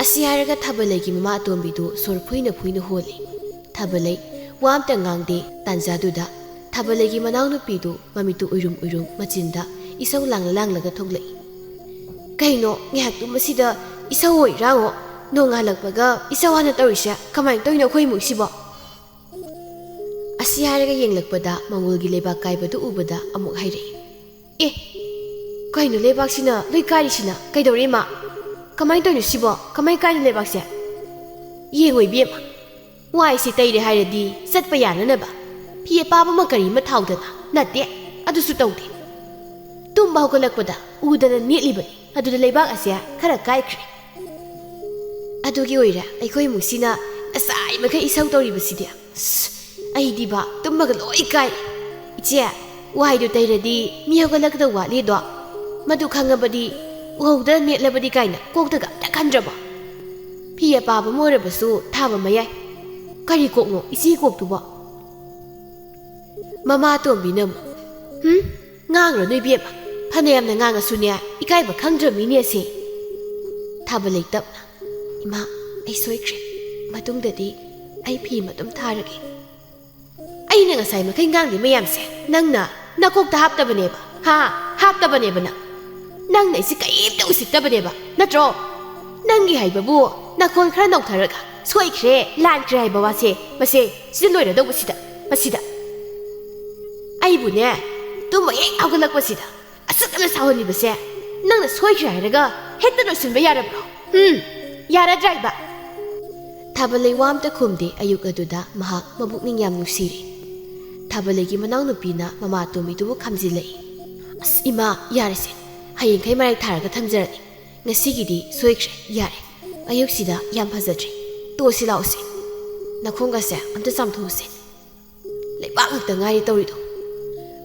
ꯑꯁꯤ ꯍꯥꯏꯔꯒ ꯊꯥꯕꯂꯩꯒꯤ ꯃꯃꯥ ꯑꯇꯣꯝꯕꯤꯗꯨ ꯁꯣꯔ ꯐꯨꯏꯅ ꯐꯨꯏꯅ ꯍꯣꯜꯂꯤ꯫ ꯊꯥꯕꯂꯩ ꯋꯥ ꯑꯝꯇ ꯉꯥꯡꯗꯦ꯫ ꯇꯥꯟꯖꯥꯗꯨꯗ ꯊꯥꯕꯂꯩꯒꯤ ꯃꯅꯥꯎꯅꯨꯄꯤꯗꯨ ꯃꯃꯤꯠꯇꯨ ꯎꯏꯔꯨꯝ ꯎꯏꯔꯨꯝ ꯃꯆꯤꯟꯗ ꯏꯁꯧ ꯂꯥꯡꯂ ꯂꯥꯡꯂꯒ ꯊꯣꯛꯂꯛꯏ꯫ "ꯀꯩꯅꯣ ꯉꯥꯏꯍꯥꯛ ꯇꯨꯝꯕꯁꯤꯗ ꯏꯁꯧ ꯑꯣꯏꯔꯥꯡꯉꯣ? ꯅꯣꯡꯉꯥꯜꯂꯛꯄꯒ ꯏꯁꯧ ꯍꯥꯟꯅ ꯇꯧꯔꯤꯁꯦ ꯀꯃꯥꯏꯅ ꯇꯧꯔꯤꯅꯣ ꯑꯩꯈꯣꯏ ꯏꯃꯨꯡꯁꯤꯕꯣ?" ꯑꯁꯤ ꯍꯥꯏꯔꯒ ꯌꯦꯡꯂꯛꯄꯗ ꯃꯪꯒꯣꯜꯒꯤ ꯂꯩꯕꯥꯛ ꯀꯥꯏꯕꯗꯨ ꯎꯕꯗ ꯑꯃꯨꯛ ꯍꯥꯏꯔꯛꯏ꯫ "ꯑꯦ, ꯀꯩꯅꯣ ꯂꯩꯕꯥꯛꯁꯤꯅ ꯂꯣꯏ ꯀꯥꯏꯔꯤꯁꯤꯅ? ꯀꯩꯗꯧꯔꯦ ꯏꯃꯥ? ꯀꯃꯥꯏꯅ ꯇꯧꯔꯤꯅꯣ ꯁꯤꯕꯣ? ꯀꯃꯥꯏꯅ ꯀꯥꯏꯅꯣ ꯂꯩꯕꯥꯛꯁꯦ?" "ꯌꯦꯡꯉꯣ ꯏꯕꯦꯝꯃ, ꯋꯥꯏꯁꯤ ꯇꯩꯔꯦ ꯍꯥꯏꯔꯗꯤ ꯆꯠꯄ ꯌꯥꯅꯅꯕ ꯐꯤ ꯑꯄꯥꯕ ꯑꯃ ꯀꯔꯤ ꯑꯃ ꯊꯥꯎꯗꯅ ꯅꯠꯇꯦ, ꯑꯗꯨꯁꯨ ꯇꯧꯗꯦ꯫ ꯇꯨꯝꯕ ꯍꯧꯒꯠꯂꯛꯄꯗ ꯎꯗꯅ ꯅꯦꯠꯂꯤꯕꯅꯤ, ꯑꯗꯨꯗ ꯂꯩꯕꯥꯛ ꯑꯁꯦ ꯈꯔ ꯀꯥꯏꯈ꯭ꯔꯦ꯫ ꯑꯗꯨꯒꯤ ꯑꯣꯏꯔꯦ ꯑꯩꯈꯣꯏ ꯏꯃꯨꯡꯁꯤꯅ ꯉꯁꯥꯏ ꯃꯈꯩ ꯏꯁꯧ ꯇꯧꯔꯤꯕꯁꯤꯗꯤ꯫ ꯑꯁ, ꯑꯩꯗꯤꯕ ꯇꯨꯝꯃꯒ ꯂꯣꯏ ꯀꯥꯏ꯫ ꯏꯆꯦ, ꯋꯥꯏꯗꯨ ꯇꯩꯔꯗꯤ ꯃꯤ ꯍꯧꯒꯠꯂꯛꯀꯗꯧ ꯋꯥꯠꯂꯤꯗꯣ? ꯃꯗꯨ ꯈꯪꯉꯕꯗꯤ ꯎꯍꯧꯗ ꯅꯦꯠꯂꯕꯗꯤ ꯀꯥꯏꯅ ꯀꯣꯛꯇꯒ ꯑꯝꯇ ꯈꯟꯗ꯭ꯔꯕꯣ? ꯐꯤ ꯑꯄꯥꯕ ꯑꯃ ꯑꯣꯏꯔꯕꯁꯨ ꯊꯥꯕ ꯃꯌꯥꯏ꯫ ꯀꯔꯤ ꯀꯣꯛꯅꯣ ꯏꯆꯦ ꯀꯣꯛꯇꯨꯕꯣ?" ꯃꯃꯥ ꯑꯇꯣꯝꯕꯤꯅ ꯑꯃꯨꯛ, "ꯍꯨꯝ? ꯉꯥꯡꯔꯅꯨ ꯏꯕꯦꯝꯃ꯫ ꯐꯅ ꯌꯥꯝꯅ ꯉꯥꯡꯉꯁꯨꯅꯦ, ꯏꯀꯥꯏꯕ ꯈꯪꯗ꯭ꯔ ꯃꯤꯅꯦ ꯑꯁꯦ꯫" ꯊꯥꯕ ꯂꯩꯇꯞꯅ, ꯏꯃꯥ, ꯑꯩ ꯁꯣꯏꯈ꯭ꯔꯦ꯫ ꯃꯇꯨꯡꯗꯗꯤ ꯑꯩ ꯐꯤ ꯑꯗꯨꯝ ꯊꯥꯔꯒꯦ꯫ ꯑꯩꯅ ꯉꯁꯥꯏ ꯃꯈꯩ ꯉꯥꯡꯂꯤ ꯃꯌꯥꯝꯁꯦ ꯅꯪꯅ ꯅꯀꯣꯛꯇ ꯍꯥꯞꯇꯕꯅꯦꯕ, ꯍꯥ? ꯍꯥꯞꯇꯕꯅꯦꯕ ꯅꯪ꯫ ꯅꯪꯅ ꯑꯩꯁꯦ ꯀꯔꯤꯝꯇ ꯎꯁꯤꯠꯇꯕꯅꯦꯕ, ꯅꯠꯇ꯭ꯔꯣ? ꯅꯪꯒꯤ ꯍꯥꯏꯕꯕꯨ ꯅꯈꯣꯟ ꯈꯔ ꯅꯧꯊꯔꯒ "ꯁꯣꯏꯈ꯭ꯔꯦ, ꯂꯥꯟꯈ꯭ꯔꯦ" ꯍꯥꯏꯕ ꯋꯥꯁꯦ, ꯃꯁꯦ ꯁꯤꯗ ꯂꯣꯏꯔꯗꯧꯕꯁꯤꯗ, ꯃꯁꯤꯗ꯫ ꯑꯩꯕꯨꯅꯦ, ꯇꯨꯝꯕ ꯍꯦꯛ ꯍꯧꯒꯠꯂꯛꯄꯁꯤꯗ ꯑꯁꯨꯛ ꯌꯥꯝꯅ ꯁꯥꯎꯍꯜꯂꯤꯕꯁꯦ ꯅꯪꯅ ꯁꯣꯏꯈ꯭ꯔꯦ ꯍꯥꯏꯔꯒ ꯍꯦꯛꯇ ꯂꯣꯏꯁꯤꯟꯕ ꯌꯥꯔꯕ꯭ꯔꯣ? ꯎꯝ, ꯌꯥꯔꯗ꯭ꯔꯥ ꯍꯥꯏꯕ? ꯊꯥꯕꯂꯩ ꯋꯥ ꯑꯝꯇ ꯈꯨꯝꯗꯦ꯫ ꯑꯌꯨꯛ ꯑꯗꯨꯗ ꯃꯍꯥꯛ ꯃꯕꯨꯛꯅꯤꯡ ꯌꯥꯝ ꯅꯨꯡꯁꯤꯔꯦ꯫ ꯊꯥꯕꯂꯩꯒꯤ ꯃꯅꯥꯎꯅꯨꯄꯤꯅ ꯃꯃꯥ ꯑꯇꯣꯝꯕꯤꯗꯨꯕꯨ ꯈꯥꯝꯖꯤꯜꯂꯛꯏ꯫ "ꯑꯁ ꯏꯃꯥ, ꯌꯥꯔꯦꯁꯦ, ꯍꯌꯦꯡꯈꯩ ꯃꯔꯥꯏ ꯊꯥꯔꯒ ꯊꯝꯖꯔꯅꯤ꯫ ꯉꯁꯤꯒꯤꯗꯤ ꯁꯣꯏꯈ꯭ꯔꯦ, ꯌꯥꯔꯦ꯫ ꯑꯌꯨꯛꯁꯤꯗ ꯌꯥꯝ ꯐꯖꯗ꯭ꯔꯦ꯫ ꯇꯣꯛꯑꯁꯤ ꯂꯥꯛꯑꯣꯁꯦ꯫ ꯅꯈꯣꯡꯒꯁꯦ ꯑꯝꯇ ꯆꯥꯝꯊꯣꯛꯎꯁꯦ꯫ ꯂꯩꯕꯥꯛ ꯉꯥꯛꯇ ꯉꯥꯏꯔꯦ ꯇꯧꯔꯤꯗꯣ"꯫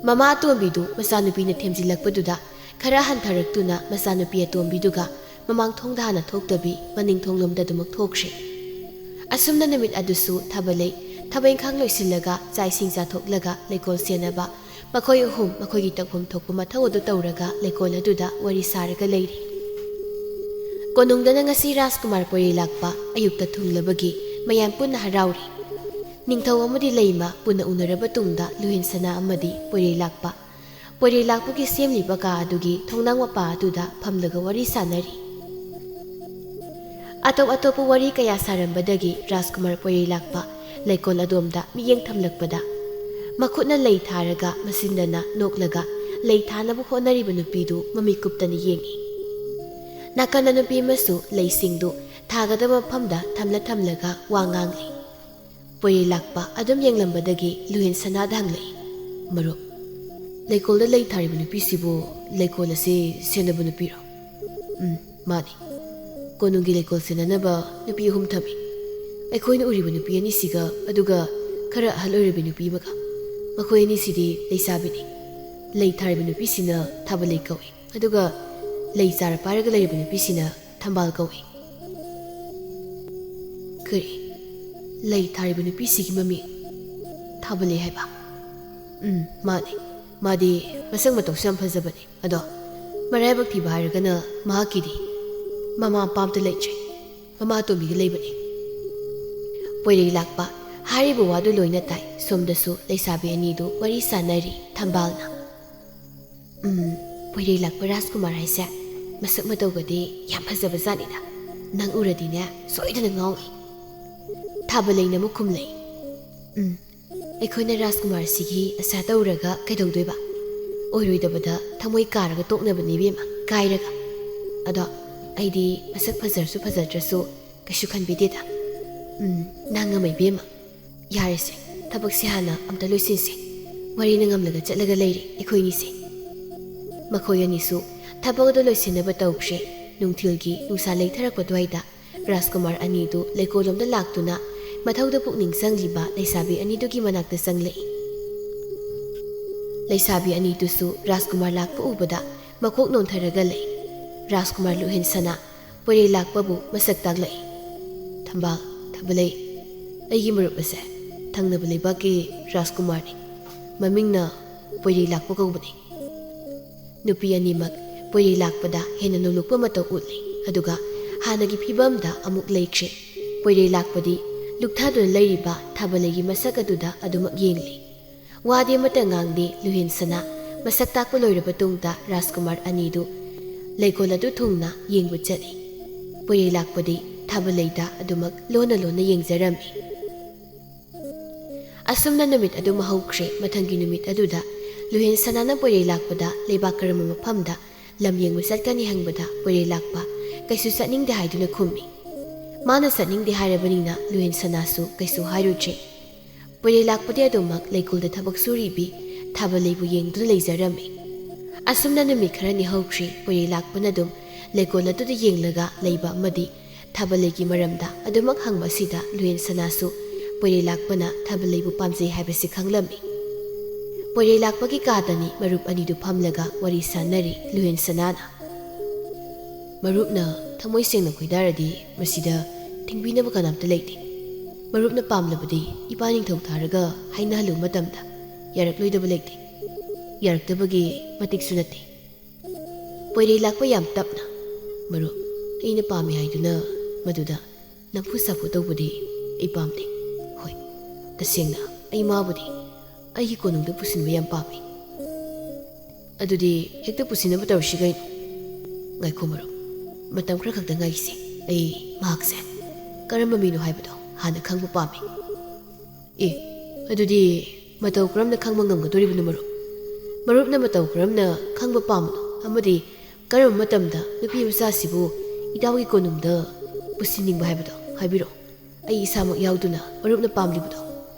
ꯃꯃꯥ ꯑꯇꯣꯝꯕꯤꯗꯨ ꯃꯆꯥꯅꯨꯄꯤꯅ ꯊꯦꯝꯖꯤꯜꯂꯛꯄꯗꯨꯗ ꯈꯔ ꯍꯟꯊꯔꯛꯇꯨꯅ ꯃꯆꯥꯅꯨꯄꯤ ꯑꯇꯣꯝꯕꯤꯗꯨꯒ ꯃꯃꯥꯡ ꯊꯣꯡꯗ ꯍꯥꯟꯅ ꯊꯣꯛꯇꯕꯤ ꯃꯅꯤꯡ ꯊꯣꯡꯂꯣꯝꯗ ꯑꯗꯨꯃꯛ ꯊꯣꯛꯈ꯭ꯔꯦ꯫ ꯑꯁꯨꯝꯅ ꯅꯨꯃꯤꯠ ꯑꯗꯨꯁꯨ ꯊꯥꯕꯂꯩ ꯊꯕꯛ ꯏꯪꯈꯥꯡ ꯂꯣꯏꯁꯤꯜꯂꯒ ꯆꯥꯛ ꯏꯁꯤꯡ ꯆꯥꯊꯣꯛꯂꯒ ꯂꯩꯀꯣꯜ ꯁꯦꯟꯅꯕ, ꯃꯈꯣꯏ ꯑꯍꯨꯝ ꯃꯈꯣꯏꯒꯤ ꯇꯧꯐꯝ ꯊꯣꯛꯄ ꯃꯊꯧ ꯑꯗꯨ ꯇꯧꯔꯒ ꯂꯩꯀꯣꯜ ꯑꯗꯨꯗ ꯋꯥꯔꯤ ꯁꯥꯔꯒ ꯂꯩꯔꯤ꯫ ꯀꯣꯅꯨꯡꯗꯅ ꯉꯁꯤ ꯔꯥꯖꯀꯨꯃꯥꯔ ꯄꯣꯏꯔꯩ ꯂꯥꯛꯄ ꯑꯌꯨꯛꯇ ꯊꯨꯡꯂꯕꯒꯤ ꯃꯌꯥꯝ ꯄꯨꯟꯅ ꯍꯔꯥꯎꯔꯤ꯫ ꯅꯤꯡꯊꯧ ꯑꯃꯗꯤ ꯂꯩꯃ ꯄꯨꯟꯅ ꯎꯅꯔꯕ ꯇꯨꯡꯗ ꯂꯨꯍꯦꯟ ꯁꯅꯥ ꯑꯃꯗꯤ ꯄꯣꯏꯔꯩ ꯂꯥꯛꯄ, ꯄꯣꯏꯔꯩ ꯂꯥꯛꯄꯒꯤ ꯁꯦꯝꯂꯤꯕ ꯀꯥ ꯑꯗꯨꯒꯤ ꯊꯣꯡꯅꯥꯡ ꯃꯄꯥ ꯑꯗꯨꯗ ꯐꯝꯂꯒ ꯋꯥꯔꯤ ꯁꯥꯅꯔꯤ꯫ ꯑꯇꯣꯞ ꯑꯇꯣꯞꯄ ꯋꯥꯔꯤ ꯀꯌꯥ ꯁꯥꯔꯝꯕꯗꯒꯤ ꯔꯥꯖꯀꯨꯃꯥꯔ ꯄꯣꯏꯔꯩ ꯂꯥꯛꯄ ꯂꯩꯀꯣꯜ ꯑꯗꯣꯝꯗ ꯃꯤꯠꯌꯦꯡ ꯊꯝꯂꯛꯄꯗ, ꯃꯈꯨꯠꯅ ꯂꯩ ꯊꯥꯔꯒ ꯃꯆꯤꯟꯗꯅ ꯅꯣꯛꯂꯒ ꯂꯩ ꯊꯥꯅꯕ ꯍꯣꯠꯅꯔꯤꯕ ꯅꯨꯄꯤꯗꯨ ꯃꯃꯤꯠ ꯀꯨꯞꯇꯅ ꯌꯦꯡꯏ꯫ ꯅꯥꯀꯟꯗ ꯅꯨꯄꯤ ꯑꯃꯁꯨ ꯂꯩꯁꯤꯡꯗꯨ ꯊꯥꯒꯗꯕ ꯃꯐꯝꯗ ꯊꯝꯂ ꯊꯝꯂꯒ ꯋꯥ ꯉꯥꯡꯂꯤ꯫ ꯄꯣꯏꯔꯩ ꯂꯥꯛꯄ ꯑꯗꯨꯝ ꯌꯦꯡꯂꯝꯕꯗꯒꯤ ꯂꯨꯍꯦꯟ ꯁꯅꯥꯗ ꯍꯪꯂꯛꯏ, "ꯃꯔꯨꯞ, ꯂꯩꯀꯣꯜꯗ ꯂꯩ ꯊꯥꯔꯤꯕ ꯅꯨꯄꯤꯁꯤꯕꯨ ꯂꯩꯀꯣꯜ ꯑꯁꯤ ꯁꯦꯟꯅꯕ ꯅꯨꯄꯤꯔꯣ?" "ꯎꯝ, ꯃꯥꯅꯤ꯫ ꯀꯣꯅꯨꯡꯒꯤ ꯂꯩꯀꯣꯜ ꯁꯦꯟꯅꯅꯕ ꯅꯨꯄꯤ ꯑꯍꯨꯝ ꯊꯝꯃꯤ꯫ ꯑꯩꯈꯣꯏꯅ ꯎꯔꯤꯕ ꯅꯨꯄꯤ ꯑꯅꯤꯁꯤꯒ, ꯑꯗꯨꯒ ꯈꯔ ꯑꯍꯜ ꯑꯣꯏꯔꯕꯤ ꯅꯨꯄꯤ ꯑꯃꯒ꯫ ꯃꯈꯣꯏ ꯑꯅꯤꯁꯤꯗꯤ ꯂꯩꯁꯥꯕꯤꯅꯤ꯫ ꯂꯩ ꯊꯥꯔꯤꯕ ꯅꯨꯄꯤꯁꯤꯅ ꯊꯥꯕꯂꯩ ꯀꯧꯏ, ꯑꯗꯨꯒ ꯂꯩ ꯆꯥꯔ ꯄꯥꯏꯔꯒ ꯂꯩꯔꯤꯕ ꯅꯨꯄꯤꯁꯤꯅ ꯊꯝꯕꯥꯜ ꯀꯧꯏ"꯫ "ꯀꯔꯤ? ꯂꯩ ꯊꯥꯔꯤꯕ ꯅꯨꯄꯤꯁꯤꯒꯤ ꯃꯃꯤꯡ ꯊꯥꯕꯂꯩ ꯍꯥꯏꯕ?" "ꯎꯝ, ꯃꯥꯅꯤ꯫ ꯃꯥꯗꯤ ꯃꯁꯛ ꯃꯇꯧꯁꯨ ꯌꯥꯝ ꯐꯖꯕꯅꯤ꯫ ꯑꯗꯣ ꯃꯔꯥꯏꯕꯛ ꯊꯤꯕ ꯍꯥꯏꯔꯒꯅ ꯃꯍꯥꯛꯀꯤꯗꯤ ꯃꯃꯥ ꯃꯄꯥ ꯑꯝꯇ ꯂꯩꯇ꯭ꯔꯦ"꯫ ꯃꯃꯥ ꯑꯇꯣꯝꯕꯤꯒ ꯂꯩꯕꯅꯦ꯫ ꯄꯣꯏꯔꯩ ꯂꯥꯛꯄ ꯍꯥꯏꯔꯤꯕ ꯋꯥꯗꯨ ꯂꯣꯏꯅ ꯇꯥꯏ꯫ ꯁꯣꯝꯗꯁꯨ ꯂꯩꯁꯥꯕꯤ ꯑꯅꯤꯗꯨ ꯋꯥꯔꯤ ꯁꯥꯟꯅꯔꯤ꯫ ꯊꯝꯕꯥꯜꯅ, "ꯎꯝ, ꯄꯣꯏꯔꯩ ꯂꯥꯛꯄ ꯔꯥꯖꯀꯨꯃꯥꯔ ꯍꯥꯏꯁꯦ ꯃꯁꯛ ꯃꯇꯧꯒꯗꯤ ꯌꯥꯝ ꯐꯖꯕ ꯖꯥꯠꯅꯤꯗ꯫ ꯅꯪ ꯎꯔꯗꯤꯅꯦ ꯁꯣꯏꯗꯅ ꯉꯥꯎꯅꯤ꯫" ꯊꯥꯕꯂꯩꯅ ꯑꯃꯨꯛ ꯈꯨꯝꯂꯛꯏ, "ꯎꯝ, ꯑꯩꯈꯣꯏꯅ ꯔꯥꯖꯀꯨꯃꯥꯔꯁꯤꯒꯤ ꯑꯁꯥ ꯇꯧꯔꯒ ꯀꯩꯗꯧꯗꯣꯏꯕ? ꯑꯣꯏꯔꯣꯏꯗꯕꯗ ꯊꯃꯣꯏ ꯀꯥꯔꯒ ꯇꯣꯛꯅꯕꯅꯤ ꯏꯕꯦꯝꯃ, ꯀꯥꯏꯔꯒ꯫ ꯑꯗꯣ ꯑꯩꯗꯤ ꯃꯁꯛ ꯐꯖꯔꯁꯨ ꯐꯖꯗ꯭ꯔꯁꯨ ꯀꯩꯁꯨ ꯈꯟꯕꯤꯗꯦꯗ꯫ ꯎꯝ, ꯅꯪ ꯑꯃ ꯏꯕꯦꯝꯃ꯫ ꯌꯥꯔꯦꯁꯦ, ꯊꯕꯛꯁꯦ ꯍꯥꯟꯅ ꯑꯝꯇ ꯂꯣꯏꯁꯤꯟꯁꯦ꯫ ꯋꯥꯔꯤꯅ ꯉꯝꯂꯒ ꯆꯠꯂꯒ ꯂꯩꯔꯦ ꯑꯩꯈꯣꯏꯅꯤꯁꯦ꯫" ꯃꯈꯣꯏ ꯑꯅꯤꯁꯨ ꯊꯕꯛ ꯑꯗꯨ ꯂꯣꯏꯁꯤꯟꯅꯕ ꯇꯧꯈ꯭ꯔꯦ꯫ ꯅꯨꯡꯊꯤꯜꯒꯤ ꯅꯨꯡꯁꯥ ꯂꯩꯊꯔꯛꯄ ꯑꯗꯨꯋꯥꯏꯗ ꯔꯥꯖꯀꯨꯃꯥꯔ ꯑꯅꯤꯗꯨ ꯂꯩꯀꯣꯜꯂꯣꯝꯗ ꯂꯥꯛꯇꯨꯅ ꯃꯊꯧꯗ ꯄꯨꯛꯅꯤꯡ ꯆꯪꯂꯤꯕ ꯂꯩꯁꯥꯕꯤ ꯑꯅꯤꯗꯨꯒꯤ ꯃꯅꯥꯛꯇ ꯆꯪꯂꯛꯏ꯫ ꯂꯩꯁꯥꯕꯤ ꯑꯅꯤꯗꯨꯁꯨ ꯔꯥꯖꯀꯨꯃꯥꯔ ꯂꯥꯛꯄ ꯎꯕꯗ ꯃꯀꯣꯛ ꯅꯣꯟꯊꯔꯒ ꯂꯩ꯫ ꯔꯥꯖꯀꯨꯃꯥꯔ ꯂꯨꯍꯦꯟꯁꯅꯥ ꯄꯣꯏꯔꯩ ꯂꯥꯛꯄꯕꯨ ꯃꯁꯛ ꯇꯥꯛꯂꯛꯏ꯫ "ꯊꯝꯕꯥꯜ, ꯊꯥꯕꯂꯩ, ꯑꯩꯒꯤ ꯃꯔꯨꯞ ꯑꯁꯦ ꯊꯪꯅꯕ ꯂꯩꯕꯥꯛꯀꯤ ꯔꯥꯖꯀꯨꯃꯥꯔꯅꯤ꯫ ꯃꯃꯤꯡꯅ ꯄꯣꯏꯔꯩ ꯂꯥꯛꯄ ꯀꯧꯕꯅꯤ꯫" ꯅꯨꯄꯤ ꯑꯅꯤꯃꯛ ꯄꯣꯏꯔꯩ ꯂꯥꯛꯄꯗ ꯍꯦꯟꯅ ꯅꯣꯂꯨꯛꯄ ꯃꯇꯧ ꯎꯠꯂꯤ, ꯑꯗꯨꯒ ꯍꯥꯟꯅꯒꯤ ꯐꯤꯕꯝꯗ ꯑꯃꯨꯛ ꯂꯩꯈ꯭ꯔꯦ꯫ ꯄꯣꯏꯔꯩ ꯂꯥꯛꯄꯗꯤ ꯂꯨꯛꯊꯗꯨꯅ ꯂꯩꯔꯤꯕ ꯊꯥꯕꯂꯩꯒꯤ ꯃꯁꯛ ꯑꯗꯨꯗ ꯑꯗꯨꯃꯛ ꯌꯦꯡꯂꯤ꯫ ꯋꯥꯗꯤ ꯑꯃꯠꯇ ꯉꯥꯡꯗꯦ꯫ ꯂꯨꯍꯦꯟꯁꯅꯥ ꯃꯁꯛ ꯇꯥꯛꯄ ꯂꯣꯏꯔꯕ ꯇꯨꯡꯗ ꯔꯥꯖꯀꯨꯃꯥꯔ ꯑꯅꯤꯗꯨ ꯂꯩꯀꯣꯜ ꯑꯗꯨ ꯊꯨꯡꯅ ꯌꯦꯡꯕ ꯆꯠꯂꯤ꯫ ꯄꯣꯏꯔꯩ ꯂꯥꯛꯄꯗꯤ ꯊꯥꯕꯂꯩꯗ ꯑꯗꯨꯃꯛ ꯂꯣꯟꯅ ꯂꯣꯟꯅ ꯌꯦꯡꯖꯔꯝꯃꯤ꯫ ꯑꯁꯨꯝꯅ ꯅꯨꯃꯤꯠ ꯑꯗꯨꯃ ꯍꯧꯈ꯭ꯔꯦ꯫ ꯃꯊꯪꯒꯤ ꯅꯨꯃꯤꯠ ꯑꯗꯨꯗ ꯂꯨꯍꯦꯟꯁꯅꯥꯅ ꯄꯣꯏꯔꯩ ꯂꯥꯛꯄꯗ ꯂꯩꯕꯥꯛ ꯀꯔꯝꯕ ꯃꯐꯝꯗ ꯂꯝ ꯌꯦꯡꯕ ꯆꯠꯀꯅꯤ ꯍꯪꯕꯗ ꯄꯣꯏꯔꯩ ꯂꯥꯛꯄ ꯀꯩꯁꯨ ꯆꯠꯅꯤꯡꯗꯦ ꯍꯥꯏꯗꯨꯅ ꯈꯨꯝꯃꯤ꯫ ꯃꯥꯅ ꯆꯠꯅꯤꯡꯗꯦ ꯍꯥꯏꯔꯕꯅꯤꯅ ꯂꯨꯍꯦꯟꯁꯅꯥꯁꯨ ꯀꯩꯁꯨ ꯍꯥꯏꯔꯨꯗ꯭ꯔꯦ꯫ ꯄꯣꯏꯔꯩ ꯂꯥꯛꯄꯗꯤ ꯑꯗꯨꯃꯛ ꯂꯩꯀꯣꯜꯗ ꯊꯕꯛ ꯁꯨꯔꯤꯕꯤ ꯊꯥꯕꯂꯩꯕꯨ ꯌꯦꯡꯗꯨꯅ ꯂꯩꯖꯔꯝꯃꯤ꯫ ꯑꯁꯨꯝꯅ ꯅꯨꯃꯤꯠ ꯈꯔꯅꯤ ꯍꯧꯈ꯭ꯔꯦ꯫ ꯄꯣꯏꯔꯩ ꯂꯥꯛꯄꯅ ꯑꯗꯨꯝ ꯂꯩꯀꯣꯜ ꯑꯗꯨꯗ ꯌꯦꯡꯂꯒ ꯂꯩꯕ ꯑꯃꯗꯤ ꯊꯥꯕꯂꯩꯒꯤ ꯃꯔꯝꯗ ꯑꯗꯨꯃꯛ ꯍꯪꯕ ꯑꯁꯤꯗ ꯂꯨꯍꯦꯟꯁꯅꯥꯁꯨ ꯄꯣꯏꯔꯩ ꯂꯥꯛꯄꯅ ꯊꯥꯕꯂꯩꯕꯨ ꯄꯥꯝꯖꯩ ꯍꯥꯏꯕꯁꯤ ꯈꯪꯂꯝꯃꯤ꯫ ꯄꯣꯏꯔꯩ ꯂꯥꯛꯄꯒꯤ ꯀꯥꯗꯅꯤ ꯃꯔꯨꯞ ꯑꯅꯤꯗꯨ ꯐꯝꯂꯒ ꯋꯥꯔꯤ ꯁꯥꯟꯅꯔꯤ꯫ ꯂꯨꯍꯦꯟꯁꯅꯥꯅ, "ꯃꯔꯨꯞꯅ ꯊꯃꯣꯏ ꯁꯦꯡꯅ ꯈꯣꯏꯗꯥꯔꯗꯤ ꯃꯁꯤꯗ ꯊꯤꯡꯕꯤꯅꯕ ꯀꯅꯥꯝꯇ ꯂꯩꯇꯦ꯫ ꯃꯔꯨꯞꯅ ꯄꯥꯝꯂꯕꯗꯤ ꯏꯄꯥ ꯅꯤꯡꯊꯧ ꯊꯥꯔꯒ ꯍꯥꯏꯅꯍꯜꯂꯨ ꯃꯇꯝꯗ ꯌꯥꯔꯛꯂꯣꯏꯗꯕ ꯂꯩꯇꯦ꯫ ꯌꯥꯔꯛꯇꯕꯒꯤ ꯃꯇꯤꯛꯁꯨ ꯅꯠꯇꯦ꯫" ꯄꯣꯏꯔꯩ ꯂꯥꯛꯄ ꯌꯥꯝ ꯇꯞꯅ, "ꯃꯔꯨꯞ, ꯑꯩꯅ ꯄꯥꯝꯃꯤ ꯍꯥꯏꯗꯨꯅ ꯃꯗꯨꯗ ꯅꯝꯐꯨ ꯁꯥꯐꯨ ꯇꯧꯕꯗꯤ ꯑꯩ ꯄꯥꯝꯗꯦ꯫ ꯍꯣꯏ, ꯇꯁꯦꯡꯅ ꯑꯩ ꯃꯥꯕꯨꯗꯤ ꯑꯩꯒꯤ ꯀꯣꯅꯨꯡꯗ ꯄꯨꯁꯤꯟꯕ ꯌꯥꯝ ꯄꯥꯝꯃꯤ꯫ ꯑꯗꯨꯗꯤ ꯍꯦꯛꯇ ꯄꯨꯁꯤꯟꯅꯕ ꯇꯧꯔꯁꯤ ꯀꯩꯅꯣ? ꯉꯥꯏꯈꯣ ꯃꯔꯨꯞ, ꯃꯇꯝ ꯈꯔ ꯈꯛꯇ ꯉꯥꯏꯁꯤ꯫ ꯑꯩ ꯃꯍꯥꯛꯁꯦ ꯀꯔꯝꯕ ꯃꯤꯅꯣ ꯍꯥꯏꯕꯗꯣ ꯍꯥꯟꯅ ꯈꯪꯕ ꯄꯥꯝꯃꯤ꯫ ꯑꯦ, ꯑꯗꯨꯗꯤ ꯃꯇꯧ ꯀꯔꯝꯅ ꯈꯪꯕ ꯉꯝꯒꯗꯧꯔꯤꯕꯅꯣ ꯃꯔꯨꯞ? ꯃꯔꯨꯞꯅ ꯃꯇꯧ ꯀꯔꯝꯅ ꯈꯪꯕ ꯄꯥꯝꯕꯅꯣ? ꯑꯃꯗꯤ ꯀꯔꯝꯕ ꯃꯇꯝꯗ ꯅꯨꯄꯤ ꯃꯆꯥꯁꯤꯕꯨ ꯏꯇꯥꯎꯒꯤ ꯀꯣꯅꯨꯡꯗ ꯄꯨꯁꯤꯟꯅꯤꯡꯕ ꯍꯥꯏꯕꯗꯣ ꯍꯥꯏꯕꯤꯔꯛꯑꯣ꯫ ꯑꯩ ꯏꯁꯥꯃꯛ ꯌꯥꯎꯗꯨꯅ ꯃꯔꯨꯞꯅ ꯄꯥꯝꯂꯤꯕꯗꯣ